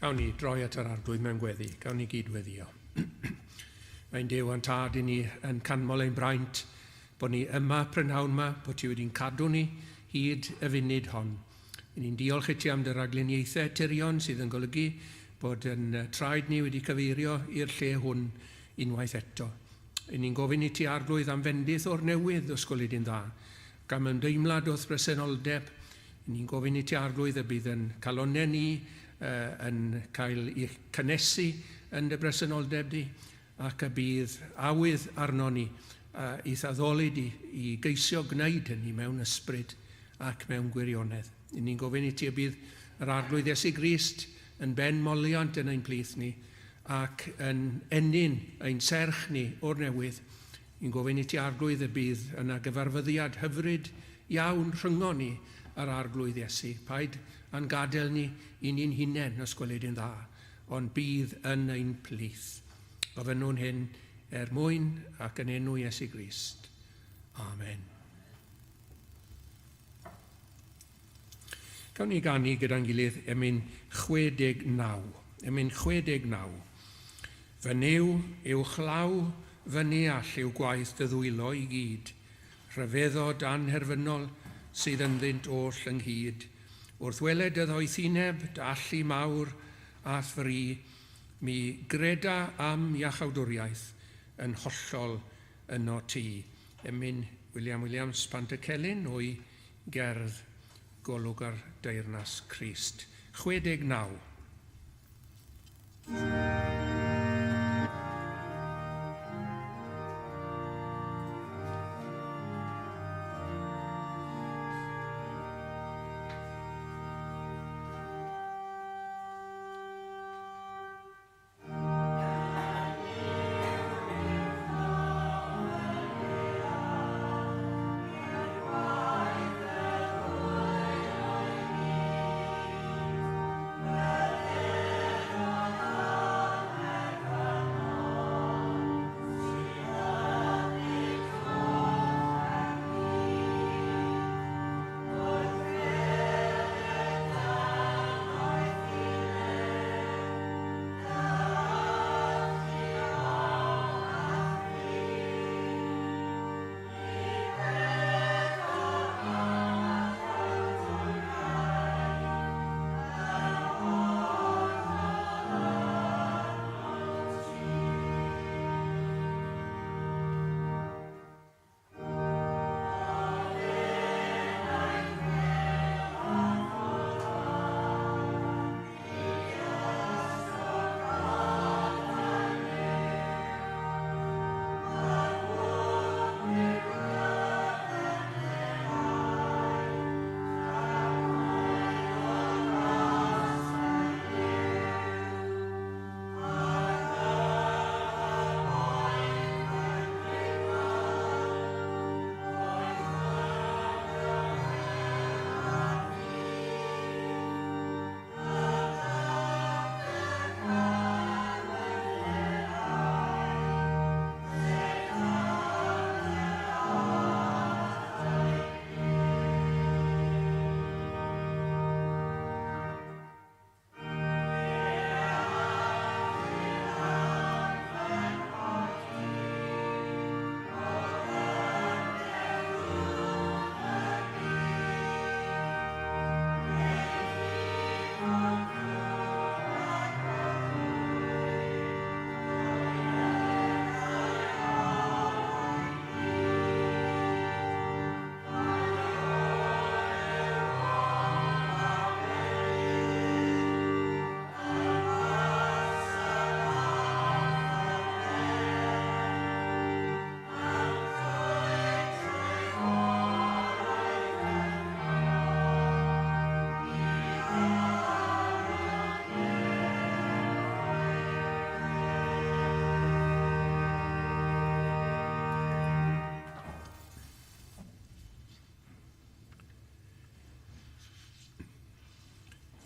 Gawn ni droi at yr Arglwydd mewn gweddi. Gawn ni gyd weddio. Mae'n Duw a'n Tad i ni yn canmol ein braint bod ni yma prynhawn yma, bod ti wedi'n cadw ni hyd y funud hon. I ni'n diolch i ti am dy ragluniaethau tirion sydd yn golygu bod yn traed ni wedi cyfeirio i'r lle hwn unwaith eto. I ni'n gofyn i ti Arglwydd am fendith o'r newydd os gweli di'n dda, ac am ymdeimlad o'th bresenoldeb. I ni'n gofyn i ti Arglwydd y bydd yn calonnau ni yn cael eu cynnesu yn dy bresenoldeb di, ac y bydd awydd arno ni i'th addoli di i geisio gwneud hynny mewn ysbryd ac mewn gwirionedd. I ni'n gofyn i ti y bydd yr Arglwydd Iesu Grist yn ben moliant yn ein plith ni ac yn ennyn ein serch ni o'r newydd. Ni'n gofyn i ti Arglwydd y bydd yna gyfarfyddiad hyfryd iawn rhyngon ni a'r Arglwydd Iesu. Paid â'n gadael ni i ni'n hunain os gweli di'n dda, ond bydd yn ein plith. Gofynnwn hyn er mwyn ac yn enw Iesu Grist. Amen. Gawn ni ganu gyda'n gilydd emyn 69. Emyn 69. Fy Nuw, uwchlaw fy neall yw gwaith dy ddwylo i gyd. Rhyfeddod anherfynol sydd ynddynt oll ynghyd. Wrth weled dy ddoethineb, dy allu mawr a'th fri, mi greda am iachawdwriaeth yn hollol yno ti. Emyn William Williams Pantycelyn o'i gerdd Golwg ar Deyrnas Crist. 69.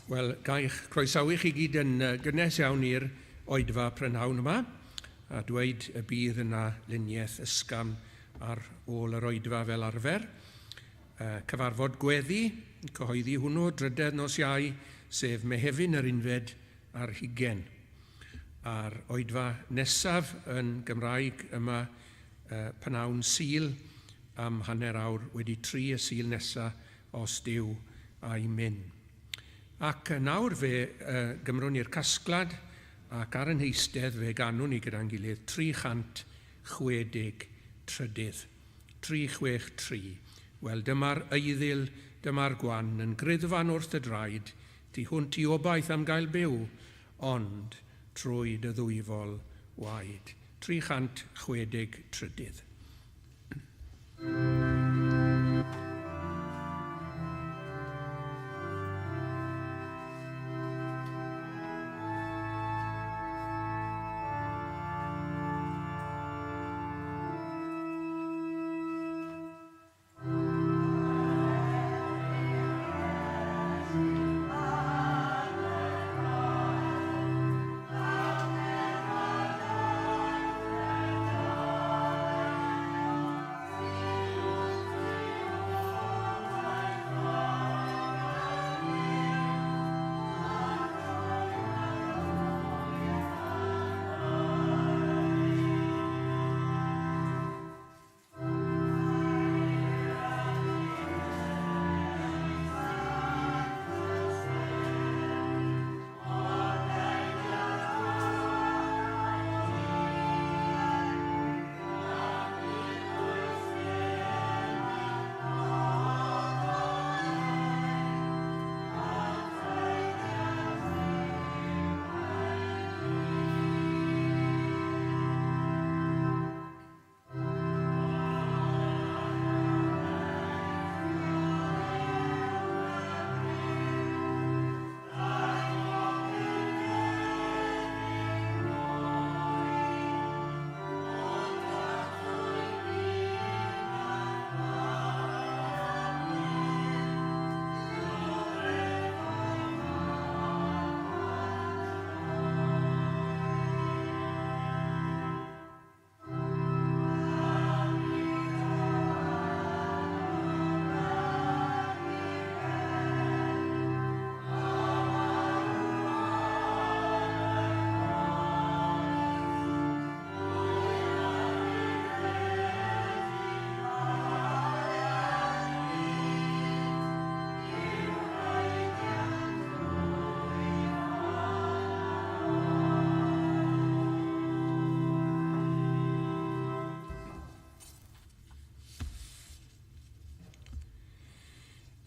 Wel, ga i'ch croesawu chi gyd yn gynnes iawn i'r oedfa prynhawn yma, a dweud y bydd yna luniaeth ysgafn ar ôl yr oedfa fel arfer. Cyfarfod gweddi, cyhoeddi hwnnw, drydedd nos Iau, sef Mehefin yr unfed ar hugain. A'r oedfa nesaf yn Gymraeg yma pnawn Sul am hanner awr wedi tri y Sul nesa os Duw a'i myn. Ac nawr fe gymrwn ni'r casglad ac ar yn heistedd fe ganwn ni gyda'n gilydd 360 trydydd. 363. Wel dyma'r eiddil, dyma'r gwan, yn griddfan wrth dy draed, tu hwnt i obaith am gael byw, ond trwy dy ddwyfol waed. 360 trydydd.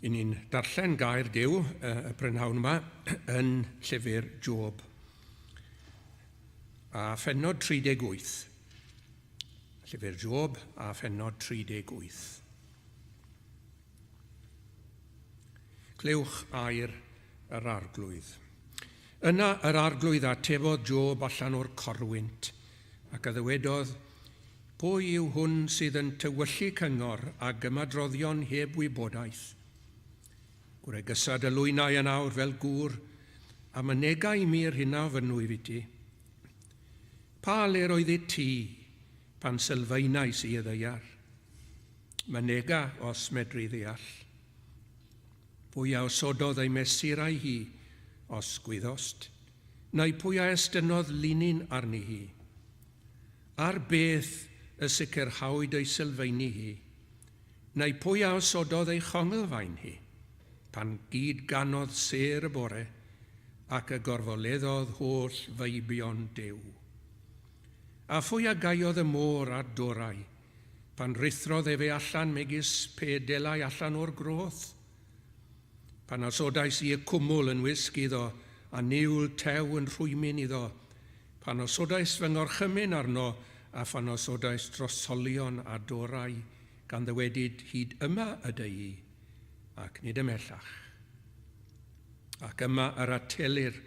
I ni'n darllen gair Duw y prynhawn yma yn llyfr Job. A phennod 38. Llyfr Job a phennod 38. Clywch air yr Arglwydd. Yna yr Arglwydd atebodd Job allan o'r corwynt, ac a ddywedodd, Pwy yw hwn sydd yn tywyllu cyngor ag ymadroddion heb wybodaeth? Gwregysa dy lwynau yn awr fel gŵr, a mynega i mi yr hyn a ofynnwyf i ti. Pa le roeddit ti pan sylfaenais i y ddaear? Mynega os medri ddeall. Pwy a osododd ei mesurau hi, os gwyddost? Neu pwy a estynnodd linyn arni hi? Ar beth y sicrhawyd ei sylfaeni hi? Neu pwy a osododd ei chonglfaen hi, pan gyd-ganodd sêr y bore, ac y gorfoleddodd holl feibion Duw? A phwy a gaeodd y môr ar dorau, Pan ruthrodd efe allan megis pe delai allan o'r groth. Pan osodais i y cwmwl yn wisg iddo, a niwl tew yn rhwymyn iddo, pan osodais fy ngorchymyn arno, a phan osodais drosolion a dorau, gan ddywedyd, Hyd yma y deu'i, ac nid ymhellach. Ac yma yr atelir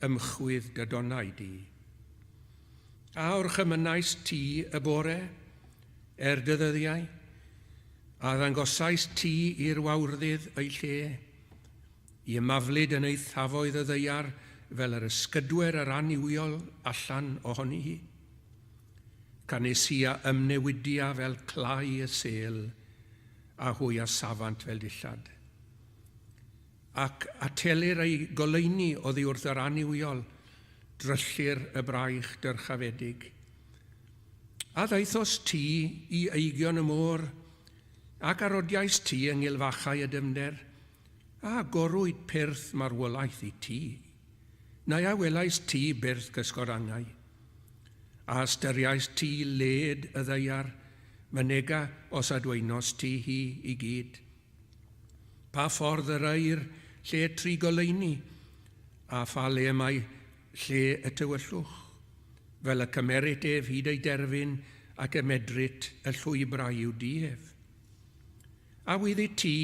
ymchwydd dy donnau di. A orchymynaist ti y bore, er dy ddyddiau? A ddangosaist ti i'r wawrddydd ei lle? I ymaflyd yn eithafoedd y ddaear fel yr ysgydwer yr annuwiol allan ohoni hi? Canys hi a ymnewidia fel clai y sêl, a hwy a safant fel dillad. Ac atelir ei goleuni oddi wrth yr annuwiol, dryllir y braich dyrchafedig. A ddaethost ti i eigion y môr, ac a rodiaist ti yng ngilfachau y dyfnder? A agorwyd pyrth marwolaeth i ti? Neu a welaist ti byrth cysgod angau? A ystyriaist ti led y ddaear, mynega os adwaenost ti hi i gyd? Pa ffordd yr eir lle tri goleuni, a pha le mae lle y tywyllwch? Fel y cymerit ef hyd ei derfyn, ac y medrit y llwybrau i'w duedd. A wyddit ti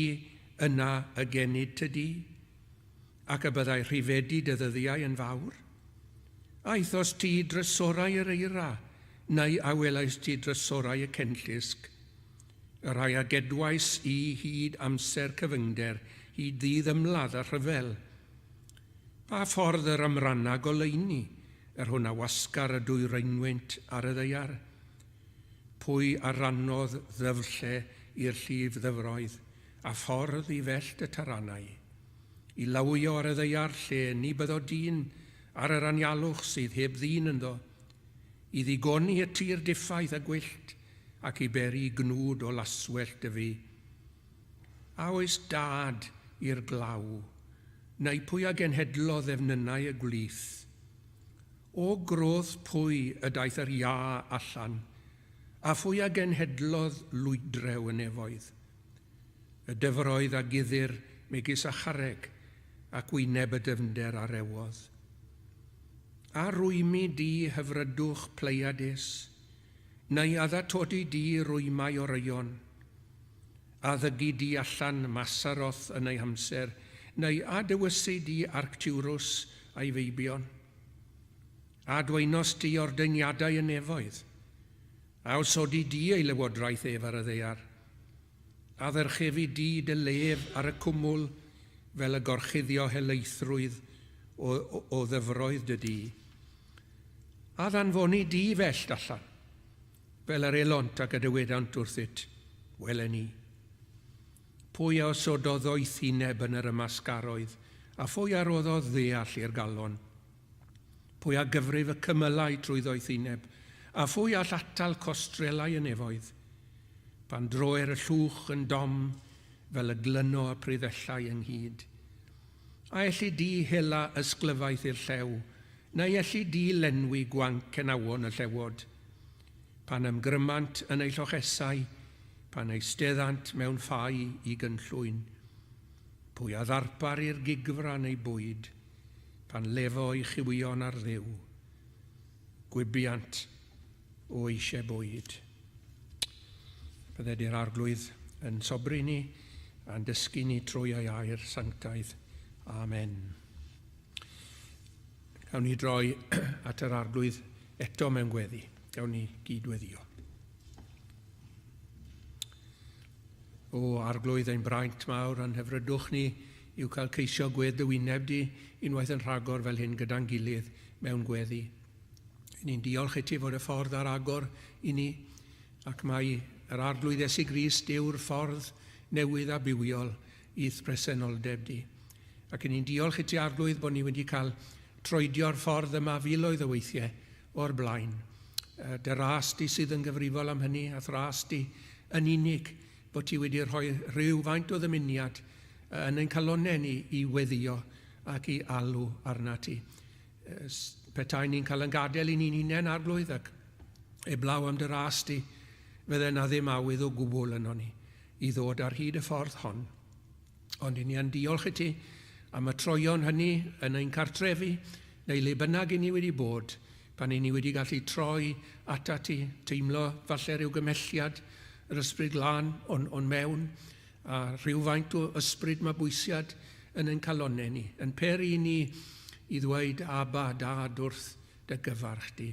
yna y genid ty di, ac y byddai rhifedi dy ddyddiau yn fawr? Aethost ti drysorau yr eira, neu a welaist ti drysorau y cenllysg? Y rhai a gedwais i hyd amser cyfyngder, hyd ddydd ymladd a rhyfel. Pa ffordd yr ymranna goleuni, yr hwn a wasgar y dwyreinwynt ar y ddaear? Pwy a rannodd ddyfrlle i'r llif ddyfroedd, a ffordd i fellt y taranau? I lawio ar y ddaear lle ni byddo dyn, ar yr anialwch sydd heb ddyn ynddo, i ddigoni y tir diffaith a gwyllt, ac i beri gnwd o laswellt dyfu. A oes dad i'r glaw, neu pwy a genhedlodd ddefnynnau y gwlith? O groth pwy y daeth yr iâ allan, a phwy a genhedlodd lwydrew y nefoedd? Y dyfroedd a guddir megis â charreg, ac wyneb y dyfnder a rewodd. A rwymi di hyfrydwch Pleiades, neu a ddatodi di rwymau Orion? A ddygi di allan Masaroth yn ei hamser, neu a dywysi di Arcturus a'i feibion? A dwaenost di ordeiniadau y nefoedd? A osodi di ei lywodraeth ef ar y ddaear? A ddyrchefi di dy lef ar y cwmwl fel y gorchuddio helaethrwydd o, o, o ddyfroedd dy du? A ddanfoni di fellt allan, fel yr elont ac y dywedant wrthyt, Wele ni. Pwy a osododd ddoethineb yn yr ymasgaroedd, a phwy a roddodd ddeall i'r galon? Pwy a gyfrif y cymylau trwy ddoethineb, a phwy all atal costrelau y nefoedd? Pan droer y llwch yn dom, fel y glyno y priddellau ynghyd. A elli di hela ysglyfaeth i'r llew, neu elli di lenwi gwanc cenawon y llewod? Pan ymgrymant yn eu llochesau, pan eisteddant mewn ffau i gynllwyn. Pwy a ddarpar i'r gigfran ei bwyd, pan lefo ei chywion ar Dduw? Gwybiant o eisiau bwyd. Bydded i'r Arglwydd yn sobri ni a'n dysgu ni trwy ei air sanctaidd. Amen. Gawn ni droi at yr Arglwydd eto mewn gweddi. Gawn ni gyd-weddio. O Arglwydd ein braint mawr a'n hyfrydwch ni yw cael ceisio gwedd dy wyneb di unwaith yn rhagor fel hyn gyda'n gilydd mewn gweddi. Ni'n diolch i ti fod y ffordd ar agor i ni, ac mai yr Arglwydd Iesu Grist yw'r ffordd newydd a bywiol i'th presenoldeb di. Ac ni'n diolch i ti, Arglwydd, bod ni wedi cael troedio'r ffordd yma filoedd o weithiau o'r blaen. Dy ras di sydd yn gyfrifol am hynny, a'th ras di yn unig bod ti wedi rhoi rhywfaint o ddymuniad yn ein calonnau ni i weddio ac i alw arna ti. Petai ni'n cael yn gadael i ni'n hunain, Arglwydd, ac eblaw am dy ras di, fydde na ddim awydd o gwbl yno ni i ddod ar hyd y ffordd hon. Ond i ni yn diolch i ti am y troion hynny yn ein cartrefi, neu le bynnag i ni wedi bod, pan i ni wedi gallu troi atat ti, teimlo falle rhyw gymelliad yr Ysbryd Glân o'n, o'n mewn, a rhywfaint o ysbryd mabwysiad yn ein calonnau ni, yn peri i ni i ddweud Abba, Dad, wrth dy gyfarch di.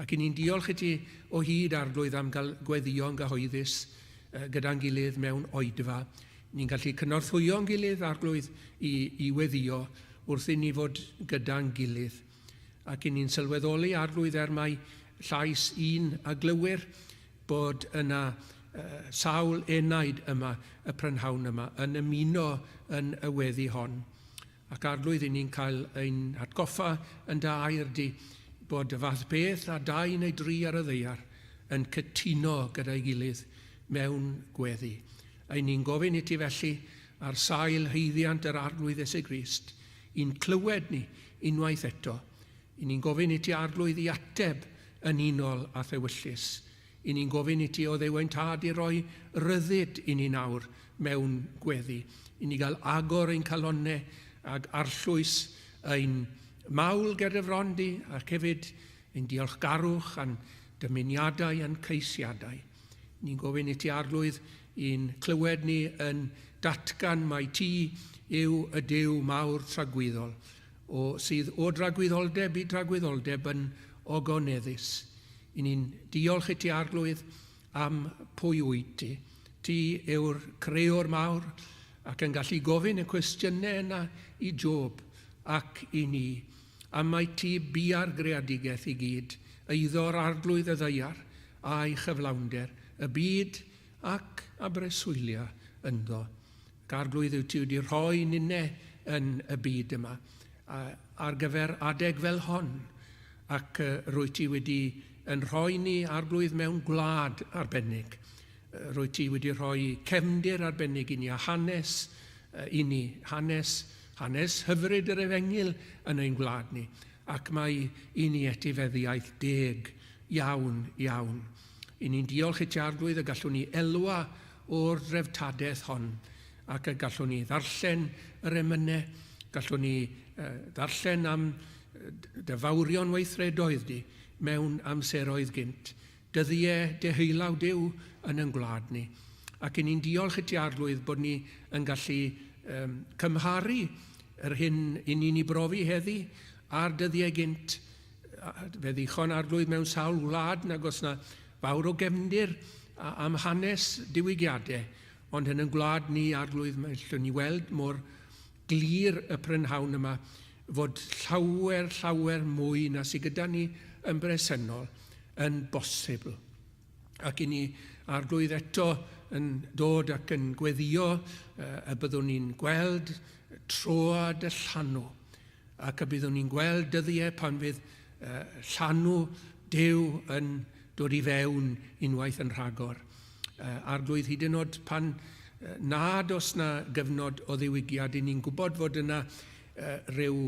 Ac i ni'n diolch i ti o hyd, Arglwydd, am gael gweddïo'n gyhoeddus gyda'n gilydd mewn oedfa. Ni'n gallu cynorthwyo'n gilydd, Arglwydd, i, i weddïo wrth i ni fod gyda'n gilydd. Ac i ni'n sylweddoli, Arglwydd, er mai llais un a glywir, bod yna sawl enaid yma y prynhawn yma yn ymuno yn y weddi hon. Ac Arglwydd, i ni'n cael ein hatgoffa yn dy air di bod y fath beth a dau neu dri ar y ddaear yn cytuno gyda'i gilydd mewn gweddi. A i ni'n gofyn i ti felly, ar sail haeddiant yr Arglwydd Iesu Grist, i'n clywed ni unwaith eto. I ni'n gofyn i ti, Arglwydd, i ateb yn unol â'th ewyllys. I ni'n gofyn i ti, o Dduw ein Tad, i roi ryddid i ni nawr mewn gweddi, i ni gael agor ein calonnau ag arllwys ein mawl ger dy fron di, ac hefyd ein diolchgarwch a'n dymuniadau a'n ceisiadau. Ni'n gofyn i ti, Arglwydd, i'n clywed ni yn datgan mai ti yw y Duw mawr tragwyddol, o, sydd o dragwyddoldeb i dragwyddoldeb yn ogoneddus. I ni'n diolch i ti, Arglwydd, am pwy wyt ti. Ti yw'r creor mawr ac yn gallu gofyn y cwestiynau yna i Job ac i ni. Am mai ti bia'r greadigaeth i gyd, eiddo'r Arglwydd y ddaear a'i chyflawnder, y byd ac a breswylia ynddo. Ac Arglwydd yw ti wedi rhoi ninne yn y byd yma ar gyfer adeg fel hon, ac rwy ti wedi yn rhoi ni, Arglwydd, mewn gwlad arbennig. Rwy ti wedi rhoi cefndir arbennig i ni a hanes i ni, hanes, hanes hyfryd yr efengyl yn ein gwlad ni, ac mae i ni etifeddiaeth deg iawn, iawn. I ni'n diolch i ti, Arglwydd, y gallwn ni elwa o'r dreftadaeth hon, ac y gallwn ni ddarllen yr emynau, gallwn ni ddarllen am dy fawrion weithredoedd di mewn amseroedd gynt, dyddiau deheulaw Duw yn ein gwlad ni. Ac i ni'n diolch i ti, Arglwydd, bod ni yn gallu um, cymharu yr hyn i ni'n ei brofi heddi a'r dyddiau gynt. Fe ddichon, Arglwydd, mewn sawl wlad nag oes na fawr o gefndir am hanes diwygiadau, ond yn ein gwlad ni, Arglwydd, mae allwn ni weld mor glir y prynhawn yma fod llawer, llawer mwy na sydd gyda ni yn bresennol yn bosibl. Ac i ni, Arglwydd, eto yn dod ac yn gweddio y byddwn ni'n gweld troad y llanw, ac y byddwn ni'n gweld dyddiau pan fydd llanw Duw yn dod i fewn unwaith yn rhagor. Arglwydd, hyd yn oed pan nad oes na gyfnod o ddiwygiad, i ni'n gwybod fod yna rhyw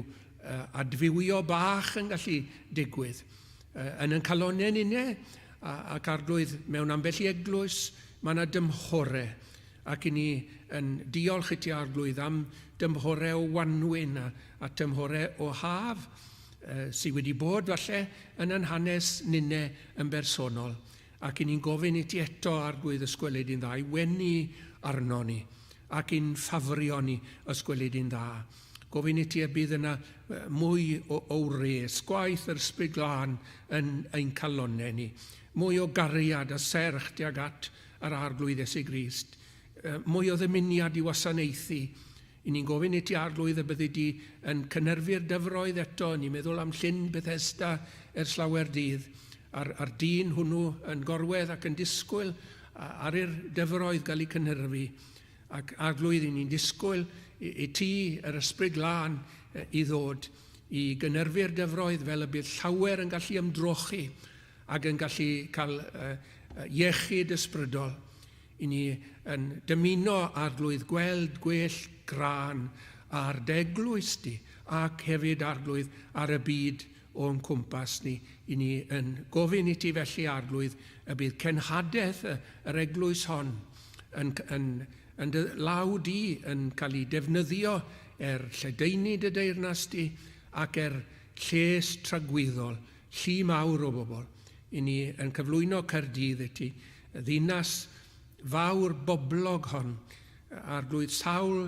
adfywio bach yn gallu digwydd. Yn ein calonnau ninne, ac Arglwydd, mewn ambell i eglwys, mae yna dymhorau, ac i ni yn diolch i ti, Arglwydd, am dymhorau o wanwyn a, a tymhorau o haf sydd wedi bod falle yn yn hanes ninne yn bersonol. Ac i ni'n gofyn i ti eto, Arglwydd, ysgweled i'n dda, i wenu arno ni, ac i'n ffafrio ni, ysgweled i'n dda. Gofyn i ti y bydd yna mwy o, o wres, gwaith yr Ysbryd Glân yn ein calonnau ni, mwy o gariad a serch tuag at yr Arglwydd Iesu Grist, mwy o ddymuniad i wasanaethu. I ni'n gofyn i ti, Arglwydd, y byddi di yn cynhyrfu'r dyfroedd eto, ni'n meddwl am llyn Bethesda ers lawer dydd, a'r, a'r dyn hwnnw yn gorwedd ac yn disgwyl ar i'r dyfroedd gael eu cynhyrfu. Ac Arglwydd, i ni'n disgwyl i, i ti, yr Ysbryd Glân, i ddod i gynyrfu'r dyfroedd fel y bydd llawer yn gallu ymdrochi ac yn gallu cael iechyd ysbrydol. I ni yn dymuno, Arglwydd, gweld gwell grân ar d'eglwys di ac hefyd, Arglwydd, ar y byd o'n cwmpas ni. I ni yn gofyn i ti felly, Arglwydd, y bydd cenhadaeth yr eglwys hon yn, yn, yn dy law di yn cael ei defnyddio er lledaenu dy deyrnas di ac er lles tragwyddol llu mawr o bobl. I ni yn cyflwyno Caerdydd i ti, y ddinas fawr boblog hon, Arglwydd, sawl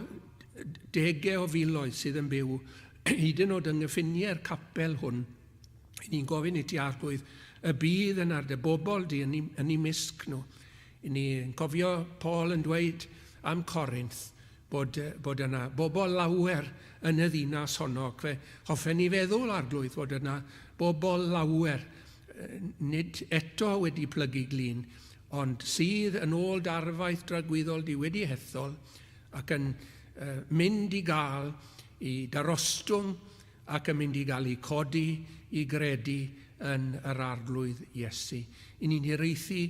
degau o filoedd sydd yn byw hyd yn oed yng nghyffiniau'r capel hwn. I ni'n gofyn i ti, Arglwydd, y bydd yn ar dy bobl di yn, yn eu mysg nhw. I ni'n cofio Paul yn dweud am Corinth bod, bod yna bobl lawer yn y ddinas honno. Ac fe hoffen ni feddwl, Arglwydd, fod yna bobl lawer nid eto wedi plygu glin, ond sydd yn ôl darfaith dragwyddol di wedi hethol ac yn mynd i gael i darostwng ac yn mynd i gael eu codi i gredu yn yr Arglwydd Iesu. I ni'n hiraethu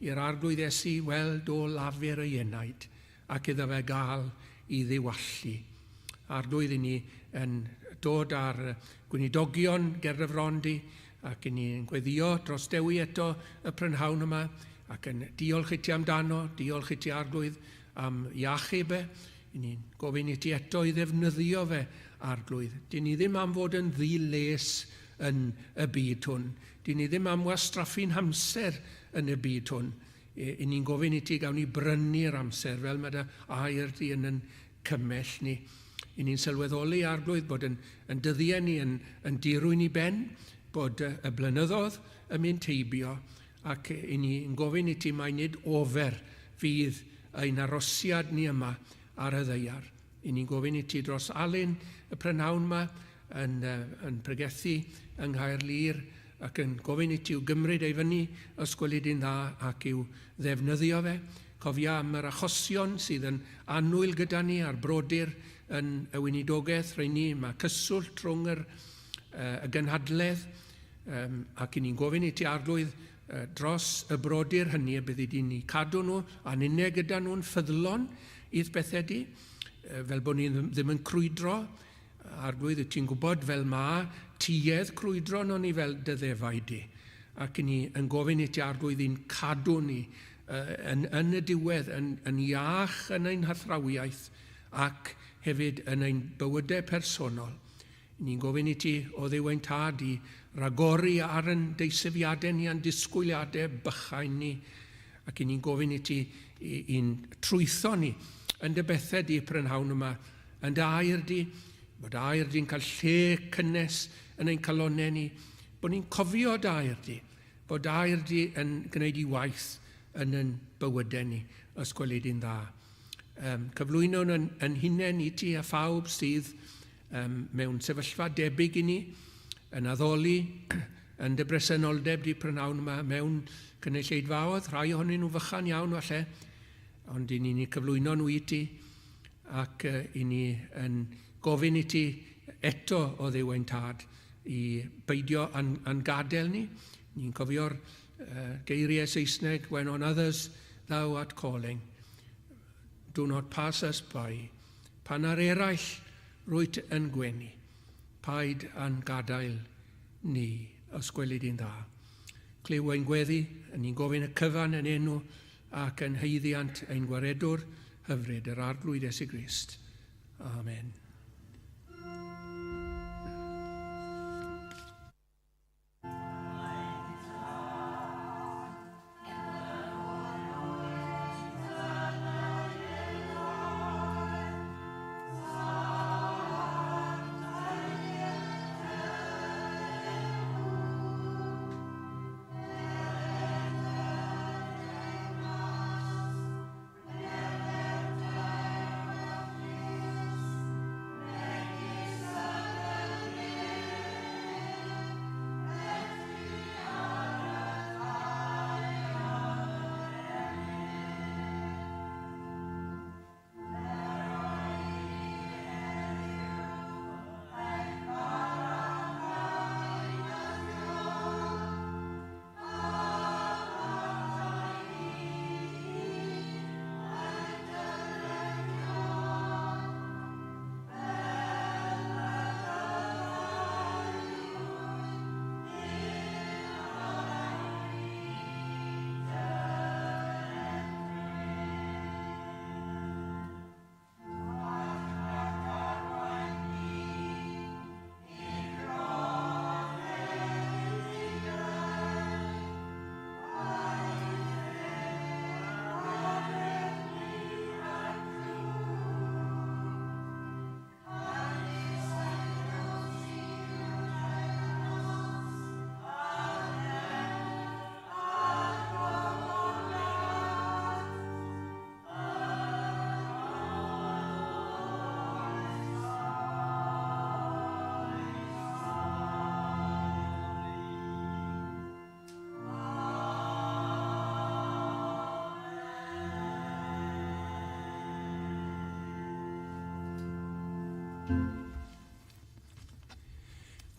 i'r Arglwydd Iesu weld o lafur ei enaid ac iddo fe gael i ddiwallu. Arglwydd, i ni yn dod ar gweinidogion ger dy fron di, ac i ni yn gweddio dros Dewi eto y prynhawn yma, ac yn diolch i ti amdano, diolch i ti Arglwydd am iachub e. I ni'n gofyn i ti eto i ddefnyddio fe, Arglwydd. Dyn ni ddim am fod yn ddi-les yn y byd hwn. Dyn ni ddim am wastraffu'n hamser yn y byd hwn. I ni'n gofyn i ti gawn ni brynu'r amser fel mae dy air di yn yn cymell ni. I ni'n sylweddoli, Arglwydd, bod yn, yn dyddiau ni yn, yn dirwyn i ben, bod y, y blynyddoedd yn mynd heibio, ac i ni'n gofyn i ti mai nid ofer fydd ein arosiad ni yma ar y ddaear. I ni'n gofyn i ti dros Alun y prynhawn yma yn, yn pregethu yng Nghaerlŷr ac yn gofyn i ti i'w gymryd ei fyny os gweli di'n dda ac i'w ddefnyddio fe. Cofia am yr achosion sydd yn annwyl gyda ni a'r brodyr yn y weinidogaeth, rheini mae cyswllt rhwng yr, y gynhadledd, ac i ni'n gofyn i ti Arglwydd dros y brodyr hynny y byddi di'n eu cadw nhw a'n ninne gyda nhw'n ffyddlon i'th bethau di, fel bod ni ddim yn crwydro. Arglwydd, wyt ti'n gwybod fel ma tuedd crwydro no ni fel dy ddefaid di. Ac i ni yn gofyn i ti Arglwydd i'n cadw ni yn, yn y diwedd, yn, yn iach yn ein hathrawiaeth ac hefyd yn ein bywydau personol. Ni'n gofyn i ti, o Dduw ein Tad, i ragori ar yn deisyfiadau ni a'n disgwyliadau bychain ni, ac i ni'n gofyn i ti i'n trwytho ni yn dy bethau di prynhawn yma, yn dy air di, bod air di'n cael lle cynnes yn ein calonnau ni, bod ni'n cofio dy air di, bod air di yn gwneud i waith yn yn bywydau ni, os gweli di'n dda. Um, cyflwyno yn, yn hunain i ti a phawb sydd um, mewn sefyllfa debyg i ni, yn addoli, yn dy bresenoldeb di prynhawn yma mewn cynulleidfaoedd, rhai ohonyn nhw fychan iawn falle, ond i ni'n cyflwyno nhw i ti, ac i ni yn gofyn i ti eto o Dduw ein Tad i beidio a'n, an gadael ni. Ni'n cofio'r geiriau Saesneg, when on others thou art calling, do not pass us by. Pan ar eraill rwyt yn gwenu, paid â'n gadael ni, os gweli di'n dda. Clyw ein gweddi, yn ni'n gofyn y cyfan yn enw ac yn haeddiant ein Gwaredwr hyfryd, yr Arglwydd Iesu Grist. Amen.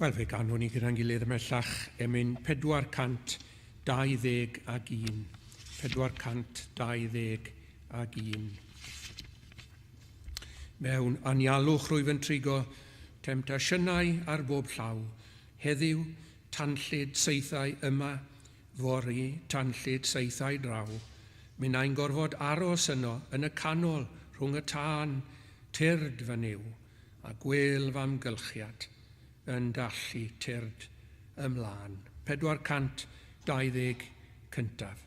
Wel, fe ganwn ni gyda'n gilydd ymhellach emyn 421. 421. Mewn anialwch rwyf yn trigo temtasiynau ar bob llaw. Heddiw, tanllyd saethau yma, fory, tanllyd saethau draw. Minnau'n gorfod aros yno yn y canol rhwng y tân, tyrd fy Nuw. A gwêl f'amgylchiad yn dallu tyrd ymlân. 420 cyntaf.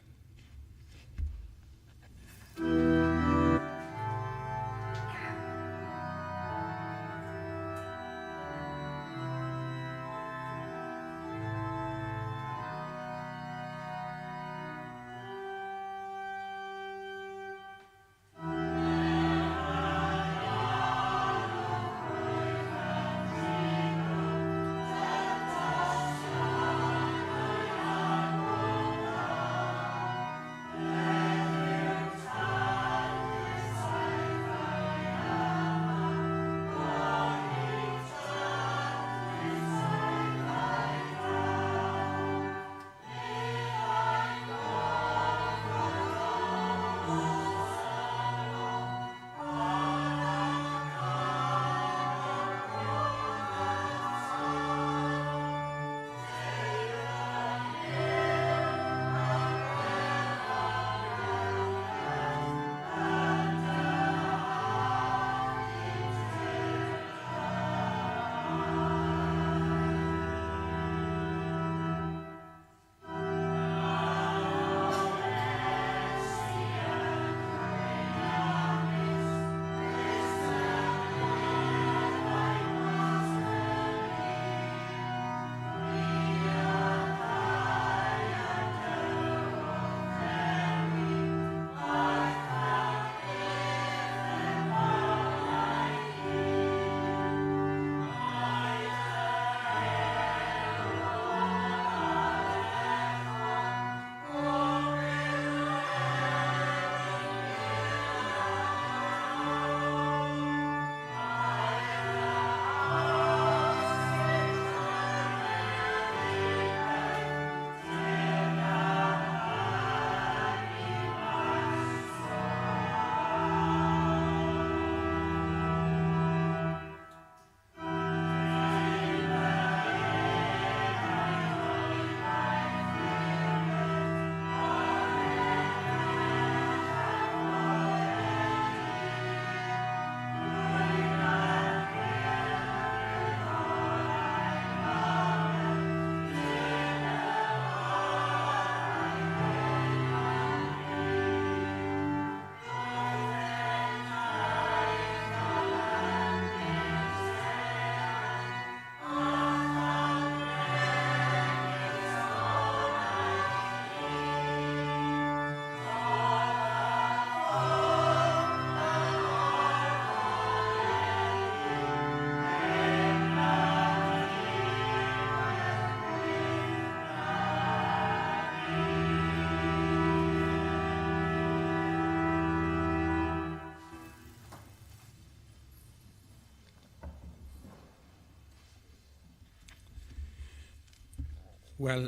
Wel,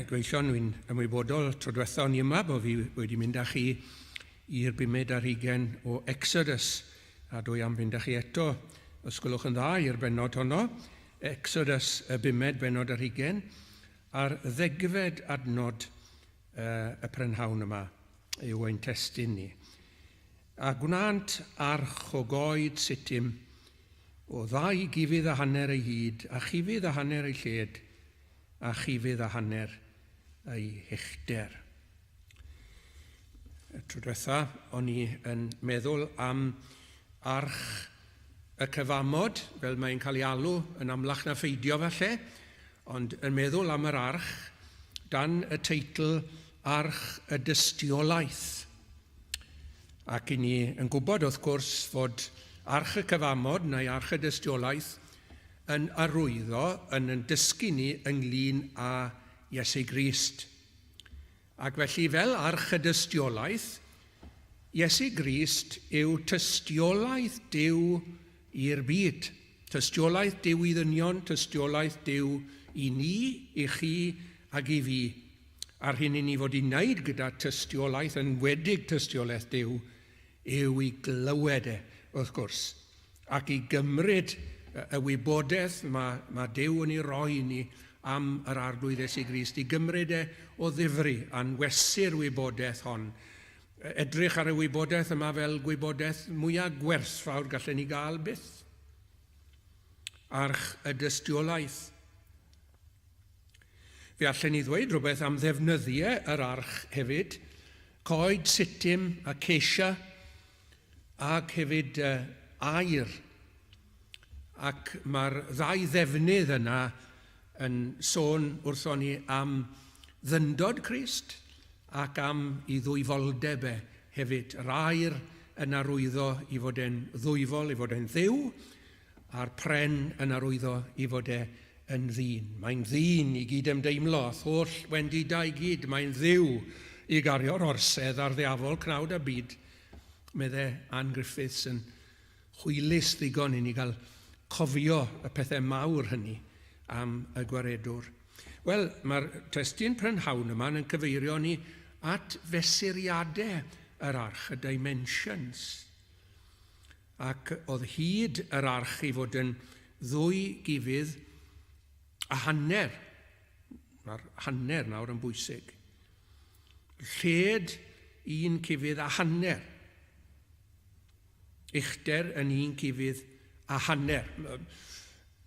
gweision, wy'n ymwybodol tro diwetha o'n i yma bod fi wedi mynd â chi i'r bumed ar hugen o Exodus, a dwi am fynd â chi eto, os gwelwch yn dda, i'r bennod honno, Exodus y bumed bennod ar hugen, a'r ddegfed adnod y prynhawn yma yw ein testun ni. A gwnânt arch o goed sittim, o ddau gufydd a hanner ei hyd, a chufydd a hanner ei lled, a chufydd a hanner ei huchder. Y tro diwetha, o'n i yn meddwl am arch y cyfamod, fel mae'n cael ei alw yn amlach na pheidio falle, ond yn meddwl am yr arch dan y teitl Arch y Dystiolaeth. Ac i ni yn gwybod, wrth gwrs, fod Arch y Cyfamod neu Arch y Dystiolaeth yn arwyddo, yn yn dysgu ni ynglyn â Iesu Grist. Ac felly, fel Arch y Dystiolaeth, Iesu Grist yw tystiolaeth Duw i'r byd. Tystiolaeth Duw i ddynion, tystiolaeth Duw i ni, i chi ac i fi. A'r hyn i ni fod i wneud gyda tystiolaeth, yn wedig tystiolaeth Duw, yw i glywed e, wrth gwrs, ac i gymryd y wybodaeth mae, mae Duw yn ei roi i ni am yr Arglwydd Iesu Grist, i gymryd e o ddifri, anwesu'r wybodaeth hon. Edrych ar y wybodaeth yma fel gwybodaeth mwyaf gwerthfawr gallen ni gael byth. Arch y dystiolaeth. Fe allen ni ddweud rhywbeth am ddefnyddiau yr arch hefyd, coed sitim, acacia, ac hefyd aur. Ac mae'r ddau ddefnydd yna yn sôn wrthon ni am ddyndod Crist ac am i ddwyfoldeb e hefyd. Yr aur yn arwyddo i fod e'n ddwyfol, i fod e'n dduw, a'r pren yn arwyddo i fod e yn ddyn. Mae'n ddyn i gyd-ymdeimlo â'th holl wendidau i gyd, mae'n dduw i gario'r orsedd ar ddiafol cnawd a byd, medde Ann Griffiths yn hwylus ddigon i ni gael cofio y pethau mawr hynny am y Gwaredwr. Wel, mae'r testun prynhawn yma yn cyfeirio ni at fesuriadau yr arch, y dimensions. Ac oedd hyd yr arch i fod yn ddwy gufydd a hanner. Mae'r hanner nawr yn bwysig. Lled un cufydd a hanner. Uchder yn un cufydd a hanner.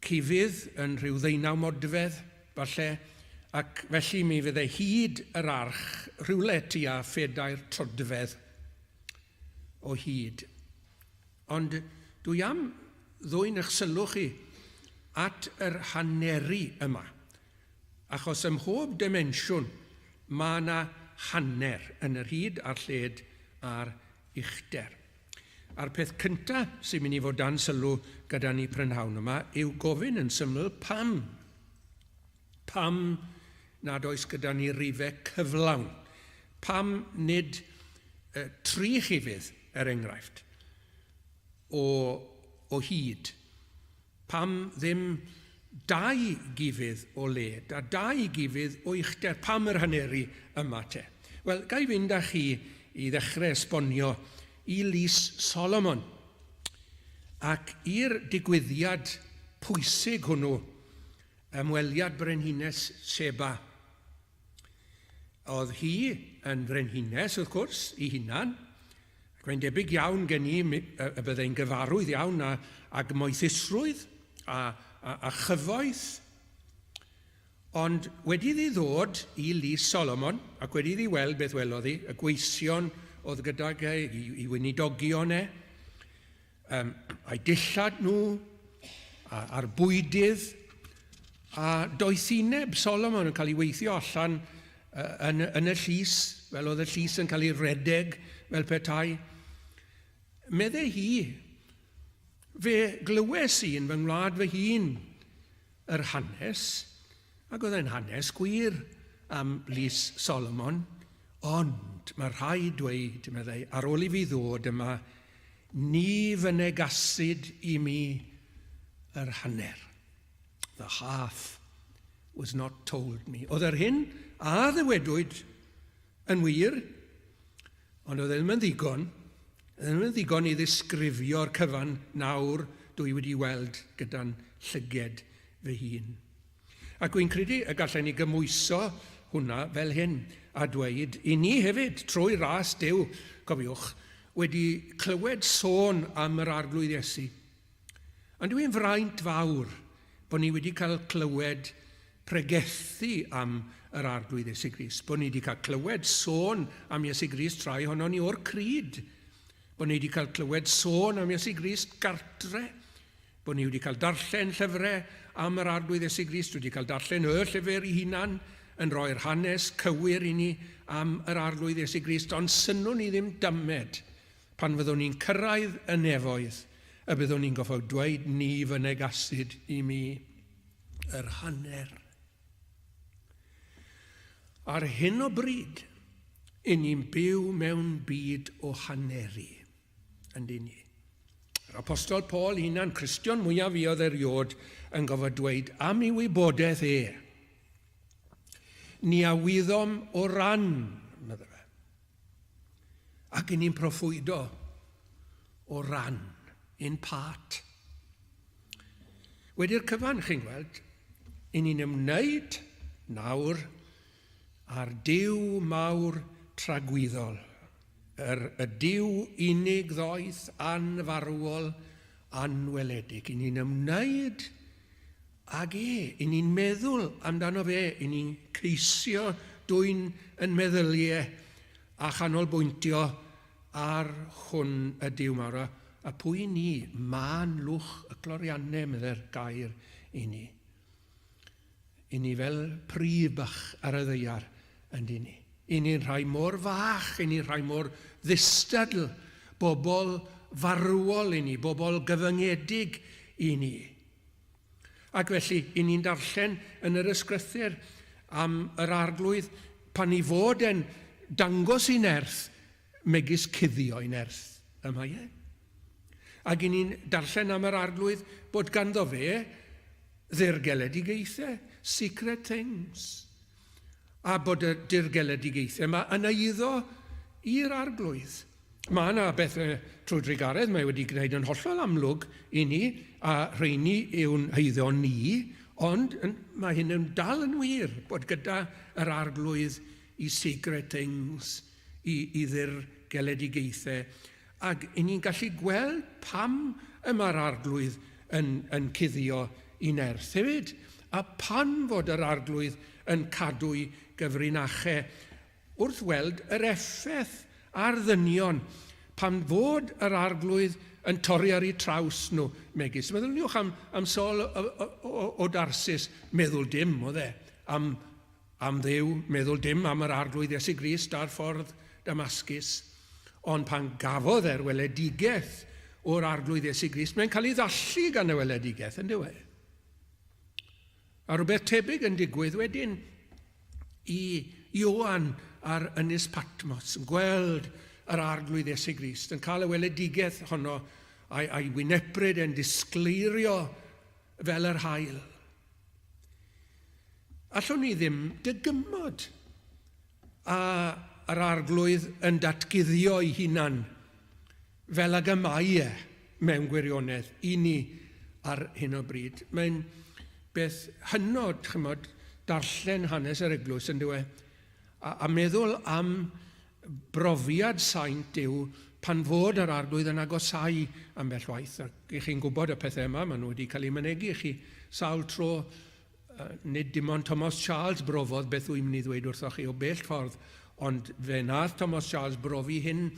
Cufydd yn rhyw ddeunaw modfedd, falle, ac felly mi fydde hyd yr arch rhywle tua phedair troedfedd o hyd. Ond dwi am ddwyn eich sylw chi at yr haneri yma, achos ym mhob dimensiwn mae yna hanner yn yr hyd a'r lled a'r uchder. A'r peth cyntaf sy'n mynd i fod dan sylw gyda ni prynhawn yma yw gofyn yn syml pam. Pam nad oes gyda ni rifau cyflawn? Pam nid tri rhifydd, er enghraifft, o, o hyd? Pam ddim dau gifydd o led a dau gifydd o uchder? Pam yr haneru yma te? Wel, ga i fynd â chi i ddechrau esbonio i Lys Solomon ac i'r digwyddiad pwysig hwnnw, ymweliad brenhines Sheba. Oedd hi yn frenhines, wrth gwrs, i hunan, ac mae'n debyg iawn gen i y byddai'n gyfarwydd iawn â, ag moethusrwydd a, a, a chyfoeth. Ond wedi iddi ddod i lys Solomon, ac wedi iddi weld beth welodd hi, y gweision oedd gydag e, i, i weinidogion e, um, a'i dillad nhw, a, a'r bwydydd, a doethineb Solomon yn cael ei weithio allan yn, yn y llys, fel oedd y llys yn cael ei redeg fel petai. Medde hi, fe glywes i yn fy ngwlad fy hun yr hanes, ac oedd e'n hanes gwir am lys Solomon, ond mae rhaid dweud, meddai, ar ôl i fi ddod yma, Ni fynegasid i mi yr hanner. The half was not told me. Oedd yr hyn a ddywedwyd yn wir, ond oedd e ddim yn ddigon, ddim yn ddigon i ddisgrifio'r cyfan nawr dwi wedi weld gyda'n llyged fy hun. Ac wy'n credu y gallen ni gymhwyso hwnna fel hyn, a dweud i ni hefyd, trwy ras Duw, cofiwch, wedi clywed sôn am yr Arglwydd Iesu. Ond dwi'n fraint fawr bod ni wedi cael clywed pregethu am yr Arglwydd Iesu Grist, bod ni wedi cael clywed sôn am Iesu Grist rhai ohonon ni o'r cryd, bod ni wedi cael clywed sôn am Iesu Grist gartre, Bod ni wedi cael darllen llyfrau am yr Arglwydd Iesu Grist, wedi cael darllen y llyfr ei hunan, yn rhoi'r hanes cywir i ni am yr Arglwydd Iesu Grist, ond synnwn ni ddim dymed pan fyddwn ni'n cyrraedd y nefoedd y byddwn ni'n goffod dweud ni fy negasid i mi yr hanner. Ar hyn o bryd, i ni'n byw mewn byd o haneri. Yndyn ni. Yr Apostol Paul hunan, Cristion mwyaf fuodd eriod, yn gofod dweud am ei wybodaeth e. Ni a wyddom o ran, medde fe. Ac i ni'n proffwydo o ran, in part. Wedi'r cyfan, chi'n gweld, i ni'n ymwneud nawr â'r Duw mawr tragwyddol, yr y Duw unig ddoeth, anfarwol, anweledig. I ni'n ymwneud ag e, i ni'n meddwl amdano fe, i ni'n ceisio dwyn yn meddyliau a chanolbwyntio ar hwn y Duw mawr. A, a pwy ni? Mân lwch y cloriannau, meddai'r gair i ni. I ni fel pryf bach ar y ddaear, yndyn ni. I ni'n rhai mor fach, i ni'n rhai mor ddistadl, bobl farwol i ni, bobl gyfyngedig i ni. Ac felly, i ni'n darllen yn yr ysgrythur am yr arglwydd pan i fod e'n dangos i nerth, megis cuddio i nerth y mae e. Ac i ni'n darllen am yr arglwydd bod ganddo fe ddirgeledigaethau, secret things, a bod y dirgeledigaethau yma yn eiddo i'r arglwydd. Mae yna bethau trwy drugaredd mae wedi gwneud yn hollol amlwg i ni, a rheini yw'n heiddo ni, ond mae hyn yn dal yn wir, bod gyda yr arglwydd i secret things, i, i ddirgeledigaethau, Ac i ni'n gallu gweld pam y mae'r Arglwydd yn, yn cuddio i nerth hefyd, a phan fod yr Arglwydd yn cadw'i gyfrinachau wrth weld yr effaith ar ddynion pan fod yr Arglwydd yn torri ar eu traws nhw, megis. Meddyliwch am, am Saul o, o, o, o Darsis, meddwl dim oedd e am, am Dduw, meddwl dim am yr Arglwydd Iesu Grist ar ffordd Damascus. Ond pan gafodd e'r weledigaeth o'r Arglwydd Iesu Grist, mae'n cael ei ddallu gan y weledigaeth, yn dyw e? A rhywbeth tebyg yn digwydd wedyn i Ioan ar Ynys Patmos, yn gweld yr Arglwydd Iesu Grist, yn cael y weledigaeth honno a'i, a'i wynebryd e'n disgleirio fel yr haul. Allwn ni ddim dygymod a yr Arglwydd yn datguddio ei hunan fel ag y mae e mewn gwirionedd i ni ar hyn o bryd. Mae'n beth hynod, chymod, darllen hanes yr eglwys yn dywe, a, a meddwl am brofiad saint yw pan fod yr Arglwydd yn agosáu ambell waith, ac i chi'n gwybod y pethau yma, maen nhw wedi cael eu mynegi i chi sawl tro. Nid dim ond Thomas Charles brofodd beth wy'n mynd i ddweud wrthoch chi o bell ffordd, ond fe nath Thomas Charles brofi hyn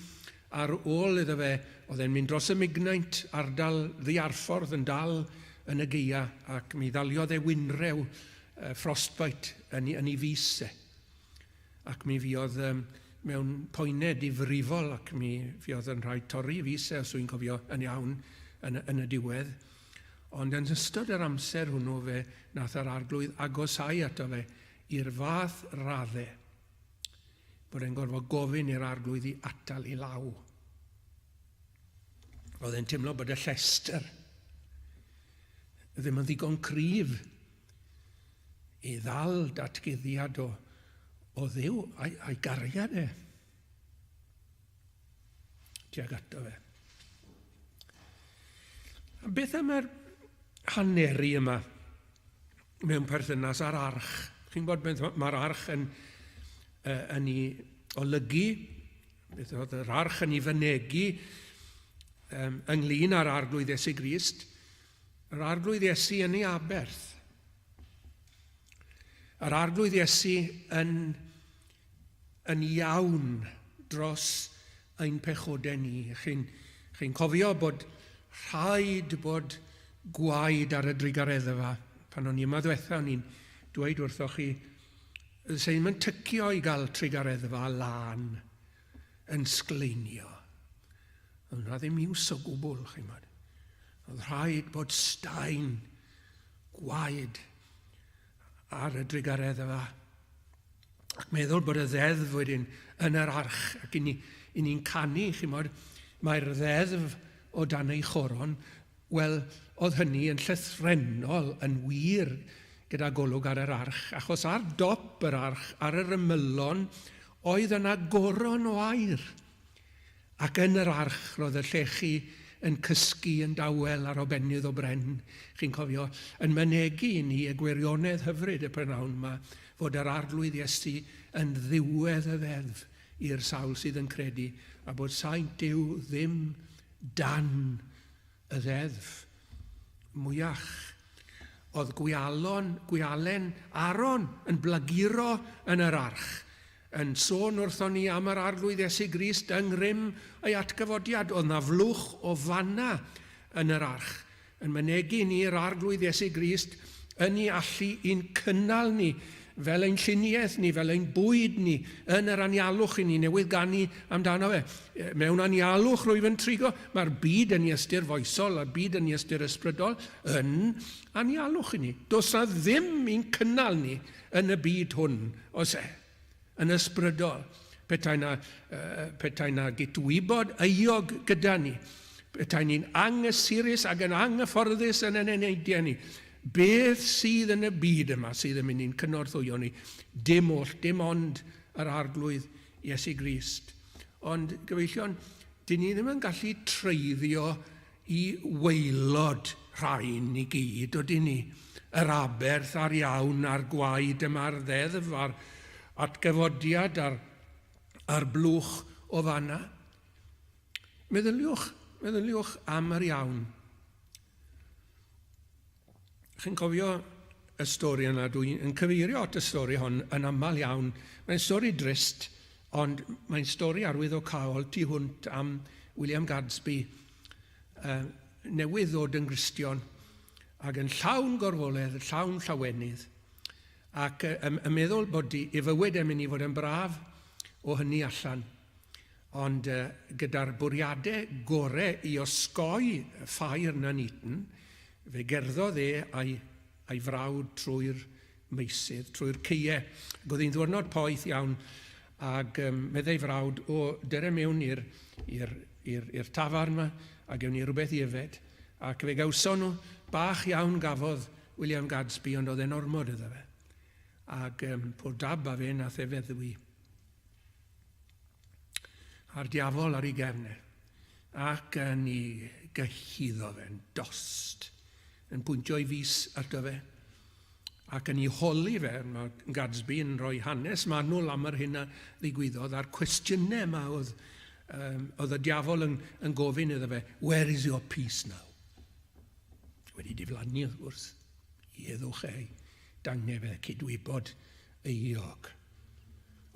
ar ôl iddo fe, oedd e'n mynd dros y Mignaint, ardal ddiarffordd yn dal yn y geia, ac mi ddaliodd e wynrew, frostbite, yn, yn ei fys e. Ac mi fuodd um, mewn poenau difrifol ac mi fuodd yn rhaid torri fys e, os wy'n cofio yn iawn, yn, yn y diwedd. Ond yn ystod yr amser hwnnw fe nath yr Arglwydd agosáu ato fe i'r fath radde bod e'n gorfod gofyn i'r Arglwydd i atal i law. Oedd e'n teimlo bod y llestr ddim yn ddigon cryf i ddal datguddiad o, o Dduw a'i, a'i gariad e tuag ato fe. A beth am yr haneri yma mewn perthynas â'r arch? Chi'n gwybod beth mae'r arch yn, uh, yn ei olygu, beth oedd yr arch yn ei fynegi um, ynglyn â'r Arglwydd Iesu Grist, yr Arglwydd Iesu yn ei aberth. Yr Arglwydd Iesu yn yn iawn dros ein pechodau ni. Chi'n chi cofio bod rhaid bod gwaed ar y drugareddfa. Pan o'n i yma ddwetha, o'n i'n dweud wrthoch chi, sy'n ddim yn tycio i gael trugareddfa lân yn sgleinio. Oedd yna ddim iws o gwbl, chi'n bod. Oedd rhaid bod staen gwaed ar y drugareddfa. Ac meddwl bod y ddeddf wedyn yn yr arch, ac i ni'n ni canu, chi'n modd, mae'r ddeddf o dan ei choron, wel, oedd hynny yn llythrennol yn wir gyda golwg ar yr arch, achos ar dop yr arch, ar yr ymylon, oedd yna goron o aur. Ac yn yr arch roedd y llechi yn cysgu yn dawel ar obennydd o bren, chi'n cofio, yn mynegi i ni y gwirionedd hyfryd y prynhawn 'ma, fod yr Arglwydd Iesu yn ddiwedd y ddeddf i'r sawl sydd yn credu, a bod saint Duw ddim dan y ddeddf mwyach. Oedd gwialon, gwialen Aaron yn blaguro yn yr arch, yn sôn wrthon ni am yr Arglwydd Iesu Grist yng ngrym ei atgyfodiad. Oedd 'na flwch o fanna yn yr arch, yn mynegi ni yr Arglwydd Iesu Grist yn ei allu i'n cynnal ni fel ein lluniaeth ni, fel ein bwyd ni, yn yr anialwch i ni newydd ganu amdano fe. Mewn anialwch rwyf yn trigo. Mae'r byd yn ei ystyr foesol a'r byd yn ei ystyr ysbrydol yn anialwch i ni. Does na ddim i'n cynnal ni yn y byd hwn, oes e? Yn ysbrydol. Petai na, petai na gydwybod euog gyda ni, petai ni'n angysurus ac yn anghyfforddus yn ein eneidiau ni, beth sydd yn y byd yma sydd yn mynd i'n cynorthwyo ni? Dim oll, dim ond yr Arglwydd Iesu Grist. Ond, gyfeillion, dyn ni ddim yn gallu treiddio i waelod rhain i gyd, ydyn ni? Yr aberth a'r iawn a'r gwaed yma'r ddeddf a'r atgyfodiad a'r, a'r blwch o fanna. Meddyliwch, meddyliwch am yr iawn. Chi'n cofio y stori yna, dwi'n cyfeirio at y stori hon yn aml iawn. Mae'n stori drist, ond mae'n stori arwyddocaol tu hwnt am William Gadsby, uh, newydd ddod yn Gristion, ac yn llawn gorfoledd, llawn llawenydd, ac yn, yn meddwl bod ei fywyd e'n mynd i fod yn braf o hynny allan. Ond gyda'r bwriadau gore i osgoi ffair Nuneaton, fe gerddodd e a'i, a'i frawd trwy'r meysydd, trwy'r caeau. Ac oedd hi'n ddwyrnod poeth iawn, ac um, meddai frawd, o, dere mewn i'r, i'r, i'r, i'r tafarn yma, a gewn ni rhywbeth i yfed. Ac fe gawson nhw, bach iawn gafodd William Gadsby, ond oedd e'n ormod iddo fe. Ac um, po'r dab a fe nath e feddwi. A'r diafol ar ei gefn e, ac yn ei gyhuddo fe'n dost, yn pwyntio ei fys ato fe, ac yn ei holi fe, mae Gadsby yn rhoi hanes manwl am yr hyn a ddigwyddodd, a'r cwestiynau yma oedd, um, oedd y diafol yn, yn gofyn iddo fe, where is your peace now? Wedi diflannu, wrth gwrs, i heddwch ei dange fe cydwybod euog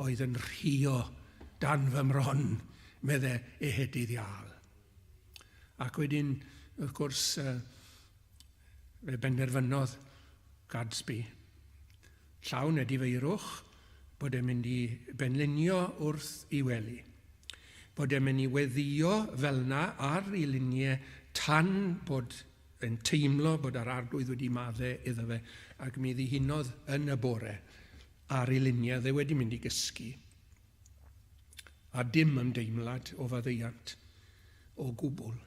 oedd yn rhuo dan fy mron, medde ehedydd Iâl. Ac wedyn, wrth gwrs, fe benderfynodd Gadsby, llawn edifeirwch, bod e'n mynd i benlinio wrth i wely. Bod e'n mynd i weddio fel na ar ei luniau tan bod yn teimlo bod yr Arglwydd wedi madde iddo fe, ac mi ddihunodd yn y bore ar ei luniau, dde wedi mynd i gysgu, a dim ymdeimlad o faddeuant o gwbl.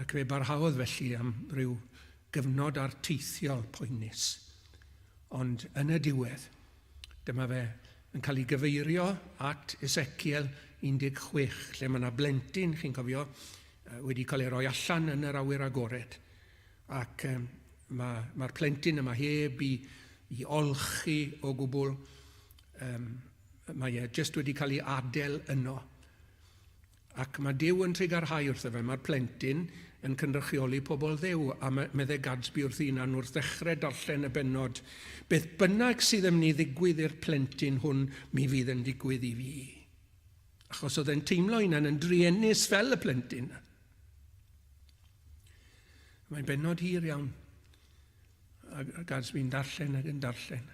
Ac fe barhaodd felly am ryw gyfnod arteithiol poenus. Ond yn y diwedd, dyma fe yn cael ei gyfeirio at Ezekiel 16, lle mae yna blentyn, chi'n cofio, wedi cael ei roi allan yn yr awyr agored. Ac um, mae'r ma plentyn yma heb i, i olchi o gwbl. Um, mae e jyst wedi cael ei adael yno. Ac mae Duw yn trugarhau wrtho fe. Mae'r plentyn yn cynrychioli pobl Dduw, a meddai Gadsby wrth hunan wrth ddechrau darllen y bennod, beth bynnag sydd yn mynd i ddigwydd i'r plentyn hwn, mi fydd yn digwydd i fi. Achos oedd e'n teimlo hunan yn druenus fel y plentyn. Mae'n bennod hir iawn. A Gadsby'n darllen ac yn darllen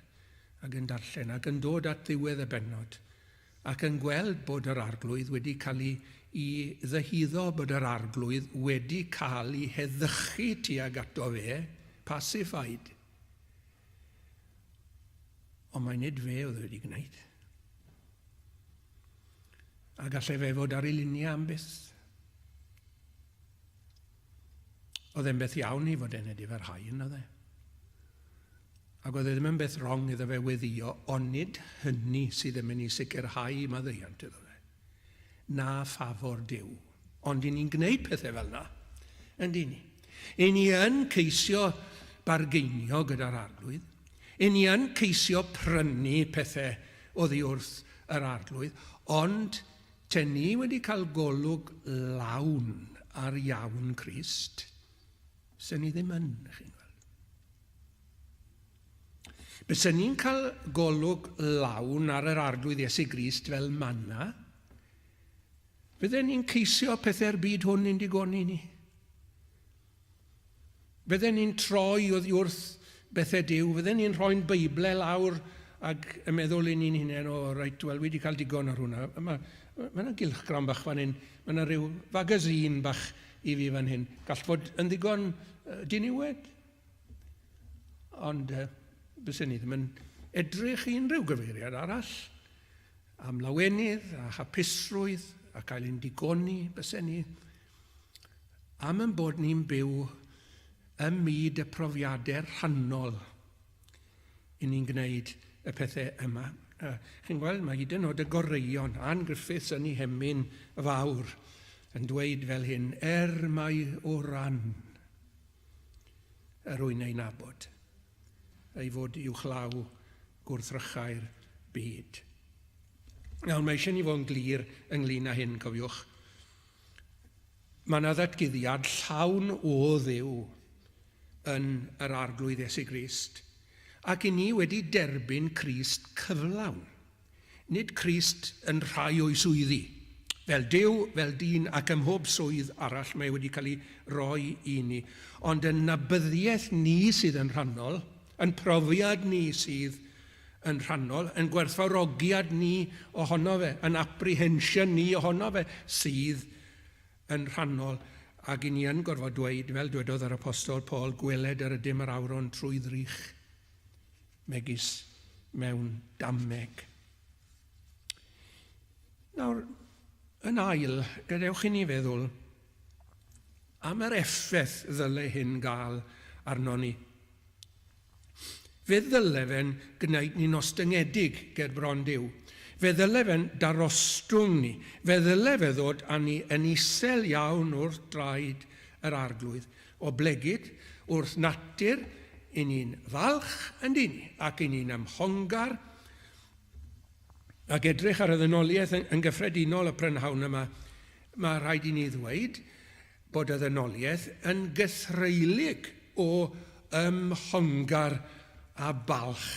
ac yn darllen ac yn dod at ddiwedd y bennod ac yn gweld bod yr arglwydd wedi cael ei, i ddyhuddo bod yr arglwydd wedi cael ei heddychu tuag ato fe, pacified. Ond mae nid fe oedd wedi gwneud. A gallai fe fod ar ei luniau am byth. Oedd e'n beth iawn i fod e'n edifarhau, yn oedd e? Ac oedd e ddim yn beth wrong iddo fe weddio, onid hynny sydd yn mynd i sicrhau maddeuant iddo fe, na ffafor Duw. Ond i ni'n gwneud pethau fel yna, yndyn ni? I ni yn ceisio bargeinio gyda'r Arglwydd. I ni yn ceisio prynu pethau oddi wrth yr Arglwydd, ond te ni wedi cael golwg lawn ar iawn Crist, sy'n ni ddim yn, chi'n gweld. Bysen ni'n cael golwg lawn ar yr Arglwydd Iesu Grist fel manna, bydden ni'n ceisio pethau'r byd hwn i'n digoni ni. Bydden ni'n troi oddi wrth bethau Duw, bydden ni'n rhoi'n Beiblau lawr ac yn meddwl i ni'n hunain, o, reit, wel, wedi cael digon ar hwnna. Mae ma yna gylchgrawn bach fan hyn, mae yna rhyw fagazine bach i fi fan hyn. Gall fod yn ddigon diniwed. Ond byswn ni ddim yn edrych i unrhyw gyfeiriad arall am lawenydd a hapusrwydd a cael ein digoni, byswn ni, am ein bod ni'n byw ym myd y profiadau rhannol i ni'n gwneud y pethau yma. Chi'n gweld, mae hyd yn oed y goreuon, Ann Griffiths yn ei hemyn fawr, yn dweud fel hyn, er mai o ran yr wy'n ei nabod, ei fod uwchlaw gwrthrychau'r byd. Nawr, mae eisiau ni fod yn glir ynglyn â hyn, cofiwch. Mae yna ddatguddiad llawn o Dduw yn yr Arglwydd Iesu Grist, ac i ni wedi derbyn Crist cyflawn. Nid Crist yn rhai o'i swyddi. Fel Duw, fel dyn, ac ym mhob swydd arall mae wedi cael ei roi i ni. Ond yn nabyddiaeth ni sydd yn rhannol, yn profiad ni sydd yn rhannol, yn gwerthfawrogiad ni ohono fe, yn apprehension ni ohono fe sydd yn rhannol. Ac i ni yn gorfod dweud, fel dwedodd yr Apostol Paul, gweled yr ydym yr awron trwy ddrych. megis mewn dameg. Nawr, yn ail, gadewch i ni feddwl am yr effaith ddyle hyn gael arno ni. Fe ddyle fe'n gwneud ni'n ostyngedig ger bron Duw. Fe ddyle fe'n darostwng ni. Fe ddyle fe ddod â ni yn isel iawn wrth draed yr Arglwydd. Oblegid, wrth natur, i ni'n falch, yndyn ni, ac i ni'n ymhongar, ac edrych ar y ddynoliaeth yn, yn gyffredinol y prynhawn yma, mae rhaid i ni ddweud bod y ddynoliaeth yn gythreulig o ymhongar a balch.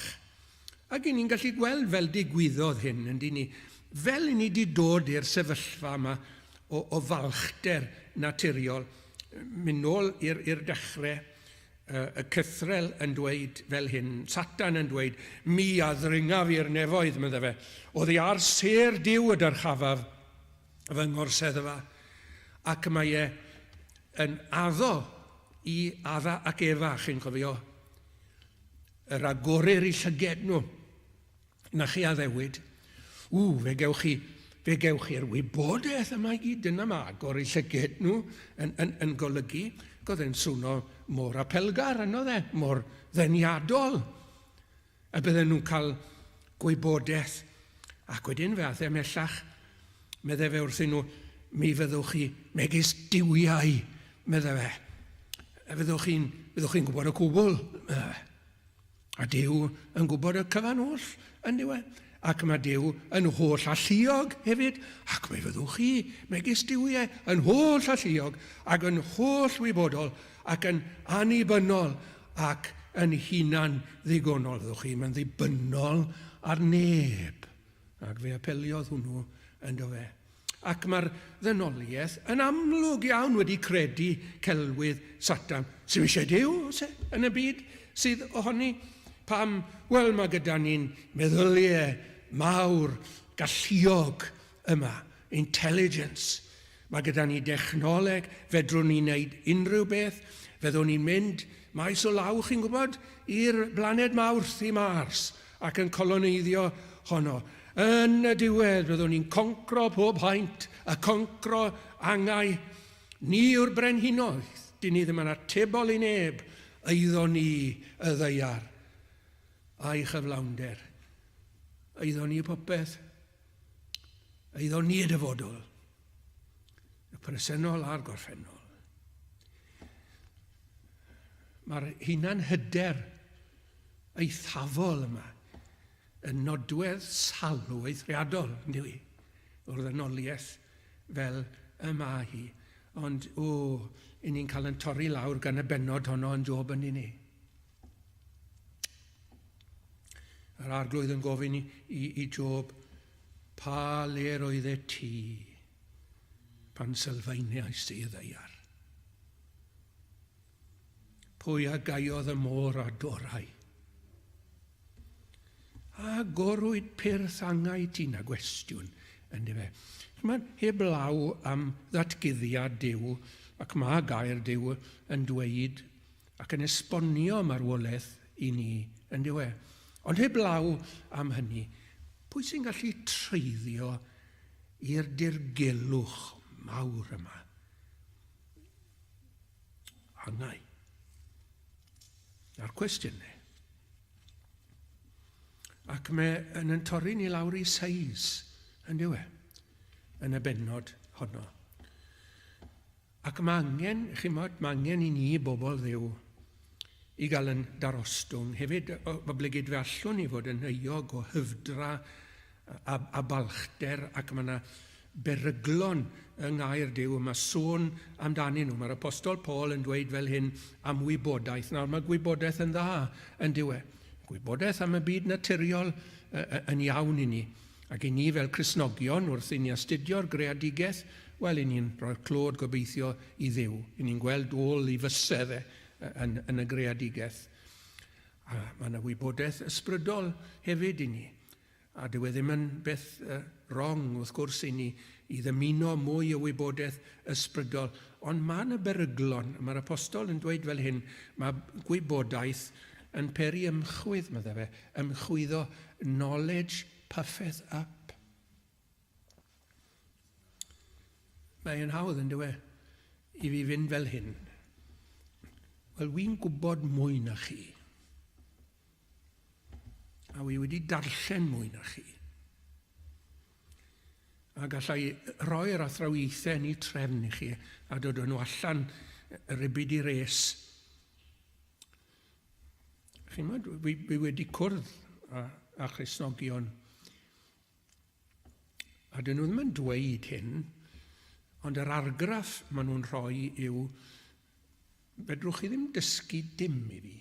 Ac i ni'n gallu gweld fel digwyddodd hyn, yndyn ni, fel i ni wedi dod i'r sefyllfa yma o, o falchder naturiol. Mynd nôl i'r dechrau, y cythrel yn dweud fel hyn, Satan yn dweud, mi a ddringaf i'r nefoedd, medde fe, oddi ar sêr Duw y dyrchafaf fy nghorseddfa. Ac mae e yn addo i Adda ac Efa, chi'n cofio, yr agorir i llyged nhw. Na chi addewid. Ww, fe gewch chi, fe gewch chi'r wybodaeth yma i gyd. Dyna mae agor i llyged nhw yn, yn, yn golygu. Ac oedd e'n swno mor apelgar, yno dde, mor ddeniadol. Y bydden nhw'n cael gwybodaeth. Ac wedyn fe aeth e ymhellach. Medde fe wrthyn nhw, mi fyddwch chi megis duwiau, medde fe. Fyddwch chi'n fyddwch chi'n gwybod y cwbl, medde fe. A Duw yn gwybod y cyfan oll, yn dyw e? Ac mae Duw yn holl alluog hefyd, ac mi fyddwch chi, megis duwiau, yn holl alluog, ac yn holl wybodol, ac yn annibynnol, ac yn hunan ddigonol. Fyddwch chi'n yn ddibynnol ar neb. Ac fe apeliodd hwnnw ynddo fe. Ac mae'r ddynoliaeth yn amlwg iawn wedi credu celwydd Satan. Sy'n eisiau Duw, oes e, yn y byd sydd ohoni? Pam? Wel, mae gyda ni'n meddyliau mawr, galluog yma, intelligence. Mae gyda ni dechnoleg, fedrwn ni wneud unrhyw beth, fyddwn ni'n mynd maes o law, chi'n gwybod, i'r blaned Mawrth, i Mars, ac yn coloneiddio honno. Yn y diwedd, byddwn ni'n concro pob haint, a concro angau. Ni yw'r brenhinoedd. Dyn ni ddim yn atebol i neb, eiddo ni y ddaear a'i chyflawnder. Eiddo ni popeth. Eiddo ni y dyfodol. Y presennol a'r gorffennol. Mae'r hunan hyder eithafol yma yn nodwedd salw eithriadol, yn dyw i, o'r ddynoliaeth fel y mae hi. Ond, o, i ni'n cael yn torri lawr gan y bennod honno yn Job yn ni. Yr arglwydd yn gofyn i, i, i Job, pa le roeddet ti pan sylfaeniais i y ddaear? Pwy a gaeodd y môr a dorau? A gorwyd pyrth angau ti na gwestiwn, yndyfe? Chymod, heblaw am ddatguddiad Duw, ac mae gair Duw yn dweud ac yn esbonio marwolaeth i ni, yndyw e? Ond heblaw am hynny, pwy sy'n gallu treiddio i'r dirgelwch mawr yma? Angau. Na'r cwestiwn ne. Ac mae yn yn torri ni lawr i seis, yn dyw e, yn y bennod honno. Ac mae angen, chimod, mae angen i ni, bobl Dduw, i gael yn darostwng. Hefyd, oblegid fe allwn ni fod yn euog o hyfdra a, a balchder ac mae yna beryglon yng ngair Duw, mae sôn amdanyn nhw. Mae'r apostol Paul yn dweud fel hyn am wybodaeth. Nawr mae gwybodaeth yn dda yn dyw e. Gwybodaeth am y byd naturiol yn iawn i ni. Ac i ni fel Cristnogion, wrth i ni astudio'r greadigaeth, wel, i ni'n rhoi'r clod gobeithio i Dduw. I ni'n gweld ôl i fysedd e yn, yn y greadigaeth. A mae yna wybodaeth ysbrydol hefyd i ni. A dyw e ddim yn beth uh, wrong, wrth gwrs, i ni i ddymuno mwy o wybodaeth ysbrydol. Ond mae yna beryglon. Mae'r apostol yn dweud fel hyn, mae gwybodaeth yn peri ymchwydd, meddai fe, ymchwyddo, knowledge puffeth up. Mae e'n hawdd, yn dyw e, i fi fynd fel hyn. Wel, wi'n gwybod mwy na chi. A wi wedi darllen mwy na chi. A gallai roi'r athrawiaethau yn eu trefn i chi a dod â nhw allan ribid i res. Chi'n gwybod, wi, wi wedi cwrdd â, â Christnogion a dyn nhw ddim yn dweud hyn, ond yr argraff maen nhw'n rhoi yw fedrwch chi ddim dysgu dim i fi.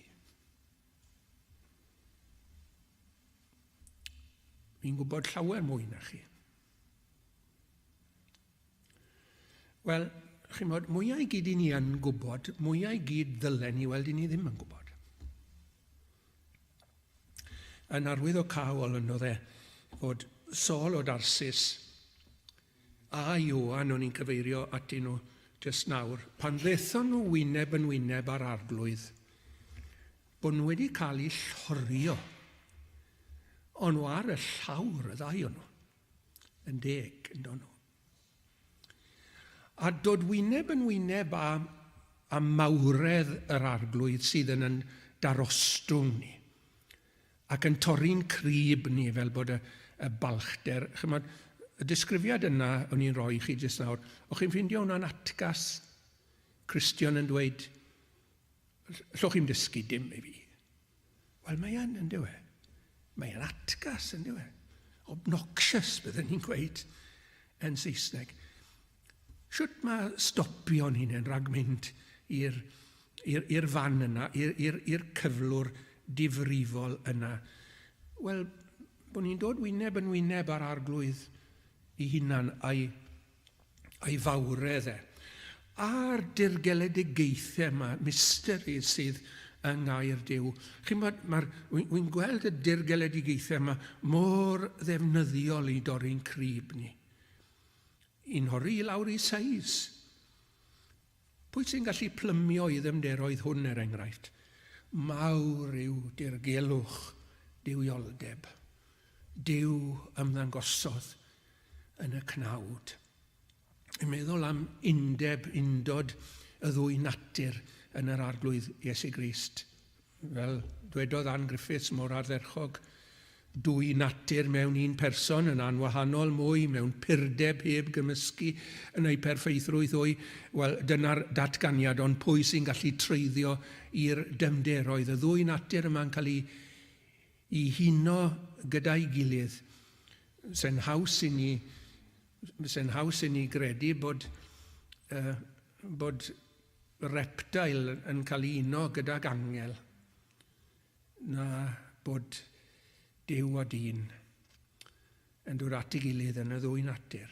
Fi'n gwybod llawer mwy na chi. Wel, chi'mod, mwyau i gyd i ni yn gwybod, mwyau i gyd ddylen ni weld i ni ddim yn gwybod. Yn arwyddocaol yn oedd e fod Saul o Darsus a Ioan o'n i'n cyfeirio atyn nhw jyst nawr, pan ddethon nhw wyneb yn wyneb â'r arglwydd, bod nhw wedi cael eu llorio. O'n nhw ar y llawr, y ddau o'n nhw. Yn deg, yn nhw. A dod wyneb yn wyneb â, â mawredd yr arglwydd sydd yn yn darostwng ni ac yn torri'n crib ni fel bod y, y balchder, chymod, y disgrifiad yna o'n i'n rhoi i chi jyst nawr, o'ch chi'n ffeindio hwnna'n atgas Cristion yn dweud, llwch chi'm dysgu dim i fi. Wel, mae yn, yn dyw e? Mae yn atgas, yn dyw e? Obnoxious, byddwn ni'n gweud yn Saesneg. Shwt mae stopio'n hunain rhag mynd i'r i'r fan yna, i'r cyflwr difrifol yna? Wel, bod ni'n dod wyneb yn wyneb â'r arglwydd ei hunan a'i a'i fawredd e, a'r dirgeledigaethau yma, mysteries sydd yng ngair Duw. Chi'n bod, mae'r, wy'n gweld y dirgeledigaethau yma mor ddefnyddiol i dorri'n crib ni. I'n nhorri i lawr i seis. Pwy sy'n gallu plymio i ddyfnderoedd hwn, er enghraifft? Mawr yw dirgelwch duwioldeb. Duw ymddangosodd yn y cnawd. Yn meddwl am undeb, undod y ddwy natur yn yr Arglwydd Iesu Grist. Fel dwedodd Ann Griffiths mor ardderchog, dwy natur mewn un person yn anwahanol mwy, mewn purdeb heb gymysgu yn eu perffeithrwydd hwy. Wel, dyna'r datganiad, ond pwy sy'n gallu treiddio i'r dyfnderoedd? Y ddwy natur yma'n cael eu i huno gyda'i gilydd. Se'n haws i ni, se'n haws i ni gredu bod, uh, bod reptile yn cael ei uno gydag angel na bod Duw a dyn yn dod at ei gilydd yn y ddwy natur.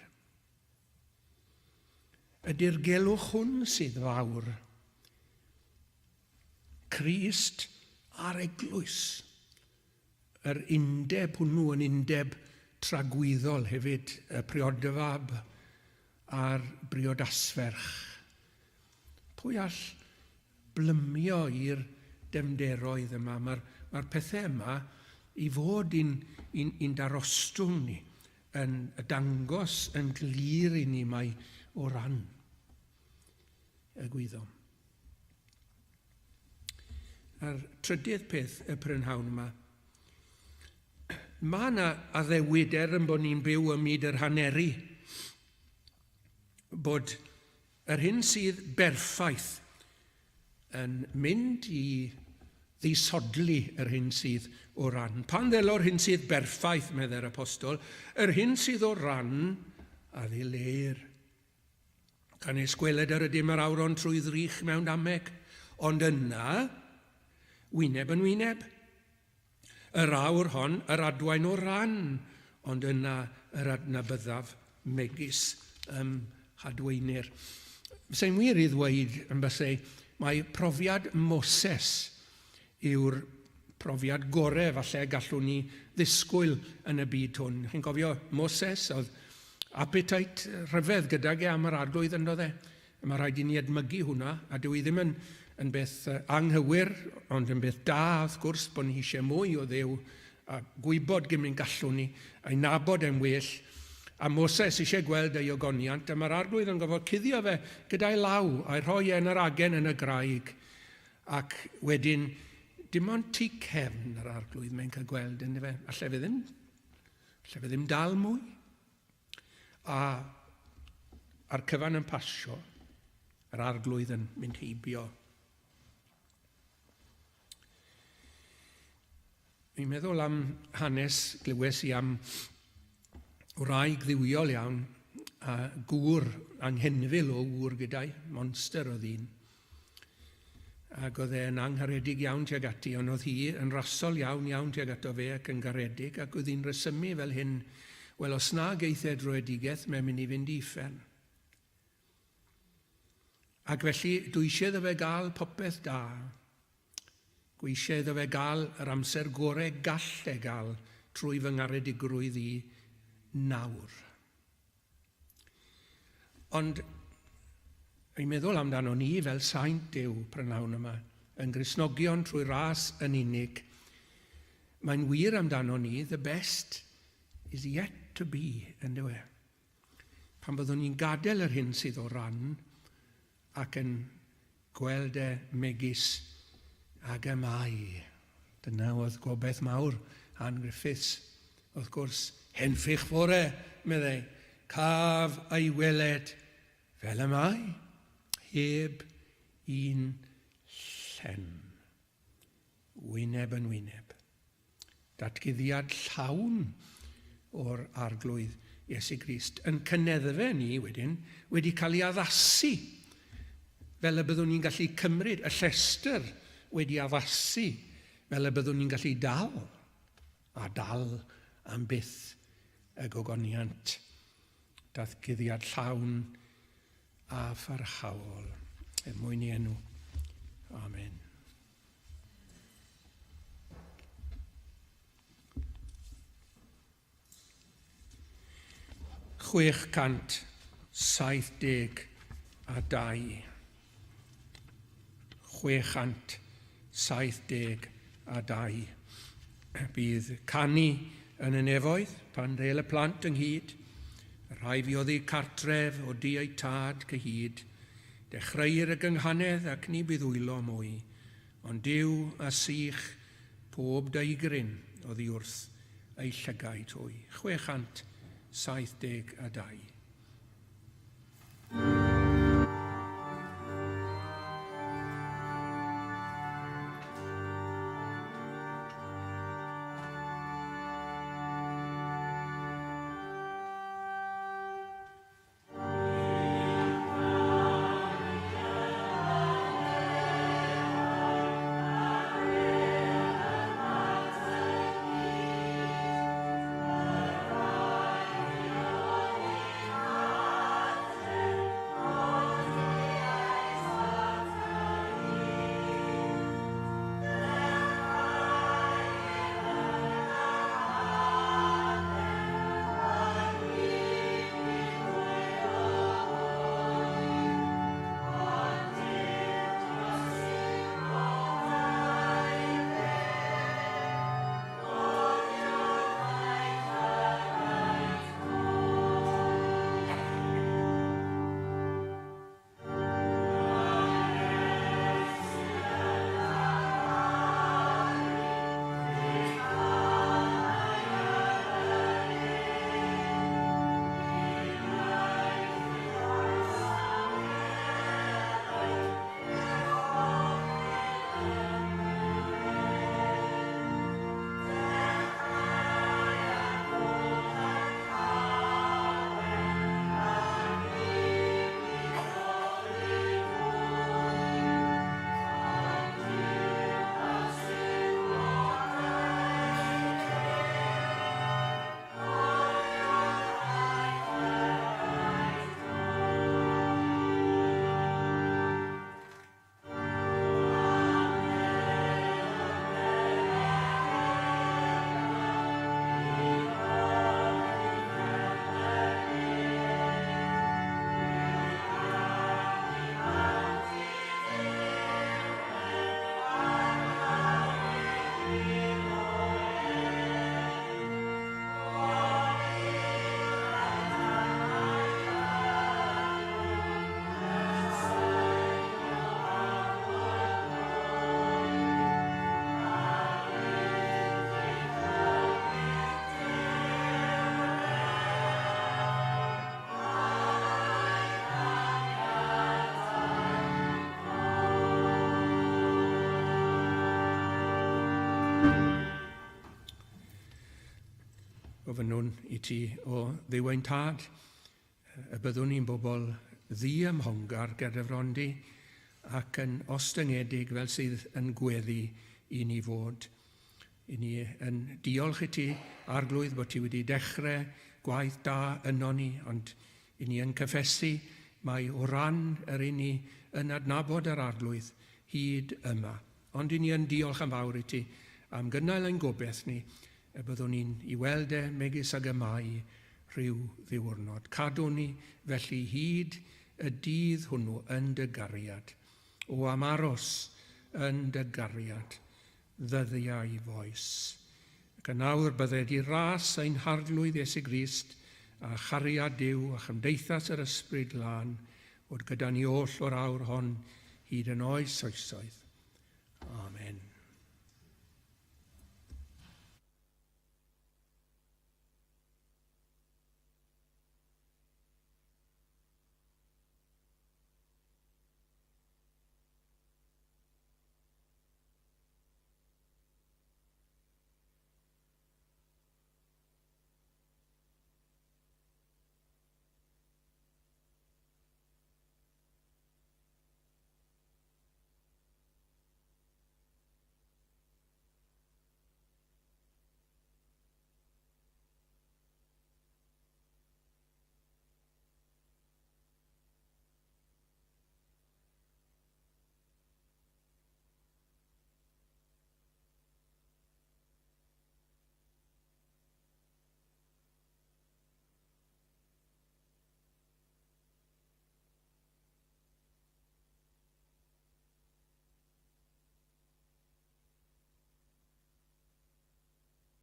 Y dirgelwch hwn sydd fawr. Crist a'r eglwys. Yr undeb hwnnw yn undeb tragwyddol hefyd, y priodfab a'r briodasferch. Pwy all blymio i'r dyfnderoedd yma? Mae'r mae pethau yma i fod i'n, i'n, i'n darostwng ni, yn dangos yn glir i ni mai o ran y gwyddom. A'r trydydd peth y prynhawn yma, mae yna addewid er yn bod ni'n byw ym myd yr haneri, bod yr hyn sydd berffaith yn mynd i ddisodli yr hyn sydd o ran. Pan ddelo'r hyn sydd berffaith, meddai'r apostol, yr hyn sydd o ran a ddileir. Canys gweled yr ydym yr awron trwy ddrych mewn dameg, ond yna, wyneb yn wyneb. Yr awr hon, yr adwaen o ran, ond yna yr adnabyddaf megis ym hadweinir. Sy'n wir i ddweud yn bysau, mae profiad Moses yw'r profiad gore falle gallwn ni ddisgwyl yn y byd hwn. Chi'n cofio Moses, oedd appetite rhyfedd gydag e am yr arglwydd ynddo fe. Mae rhaid i ni edmygu hwnna, a dyw i ddim yn, yn beth anghywir, ond yn beth da, wrth gwrs, bod ni eisiau mwy o Dduw, a gwybod gymaint gallwn ni, a'i nabod e'n well. A Moses eisiau gweld ei ogoniant, a mae'r arglwydd yn gofod cuddio fe gyda'i law, a'i rhoi e yn yr agen yn y graig. Ac wedyn, dim ond tu cefn yr arglwydd mae'n cael gweld, ynddo fe. Alle fe ddim, alle fe ddim dal mwy. A a'r cyfan yn pasio, yr arglwydd yn mynd heibio. Fi'n meddwl am hanes glywes i am wraig ddiwiol iawn a gŵr anghenfil o ŵr gyda'i, monster oedd un. Ac oedd e'n angharedig iawn tuag ati, ond oedd hi yn rasol iawn iawn tuag ato fe ac yn garedig, ac oedd hi'n rhesymu fel hyn, wel os na geith e dröedigaeth, mae'n mynd i fynd i uffern. Ac felly, dwi eisiau iddo fe gael popeth da. Dwi eisiau iddo fe gael yr amser gore gall e gael trwy fy ngaredigrwydd i nawr. Ond fi'n meddwl amdano ni fel saint Duw prynhawn yma, yn Gristnogion trwy ras yn unig. Mae'n wir amdano ni, the best is yet to be, yn dyw e? Pan byddwn ni'n gadael yr hyn sydd o ran ac yn gweld e megis ag y mae. Dyna oedd gobaith mawr Ann Griffiths. Wrth gwrs, henffych fore, meddai, caf ei weled fel y mae, heb un llen. Wyneb yn wyneb. Datguddiad llawn o'r Arglwydd Iesu Grist yn cyneddfe ni wedyn wedi cael ei addasu fel y byddwn ni'n gallu cymryd y llestr wedi addasu fel y byddwn ni'n gallu dal a dal am byth y gogoniant datguddiad llawn a pharhaol er mwyn ei enw. Amen. 672. 672. Bydd canu yn y nefoedd pan ddêl y plant ynghyd, y rhai fuodd eu cartref o du eu tad cyhyd. Dechreuir y gynghanedd ac ni bydd wylo mwy, ond Duw a sych pob deigryn oddi wrth eu llygaid hwy. 672. Gofynnwn i ti o Dduw ein Tad, y byddwn ni'n bobl ddiymhongar ger dy fron di ac yn ostyngedig fel sydd yn gweddu i ni fod. I ni yn diolch i ti, Arglwydd, bod ti wedi dechrau gwaith da yno ni, ond i ni yn cyffesu mai o ran yr un ni yn adnabod yr Arglwydd hyd yma. Ond i ni yn diolch yn fawr i ti am gynnal ein gobeith ni, y byddwn ni'n i weld e megis ag y mae rhyw ddiwrnod. Cadw ni felly hyd y dydd hwnnw yn dy gariad. O am aros yn dy gariad ddyddiau foes. Ac yn awr bydded i ras ein Harglwydd Iesu Grist a chariad Duw a chymdeithas yr Ysbryd Glân fod gyda ni oll o'r awr hon hyd yn oes oesoedd. Amen.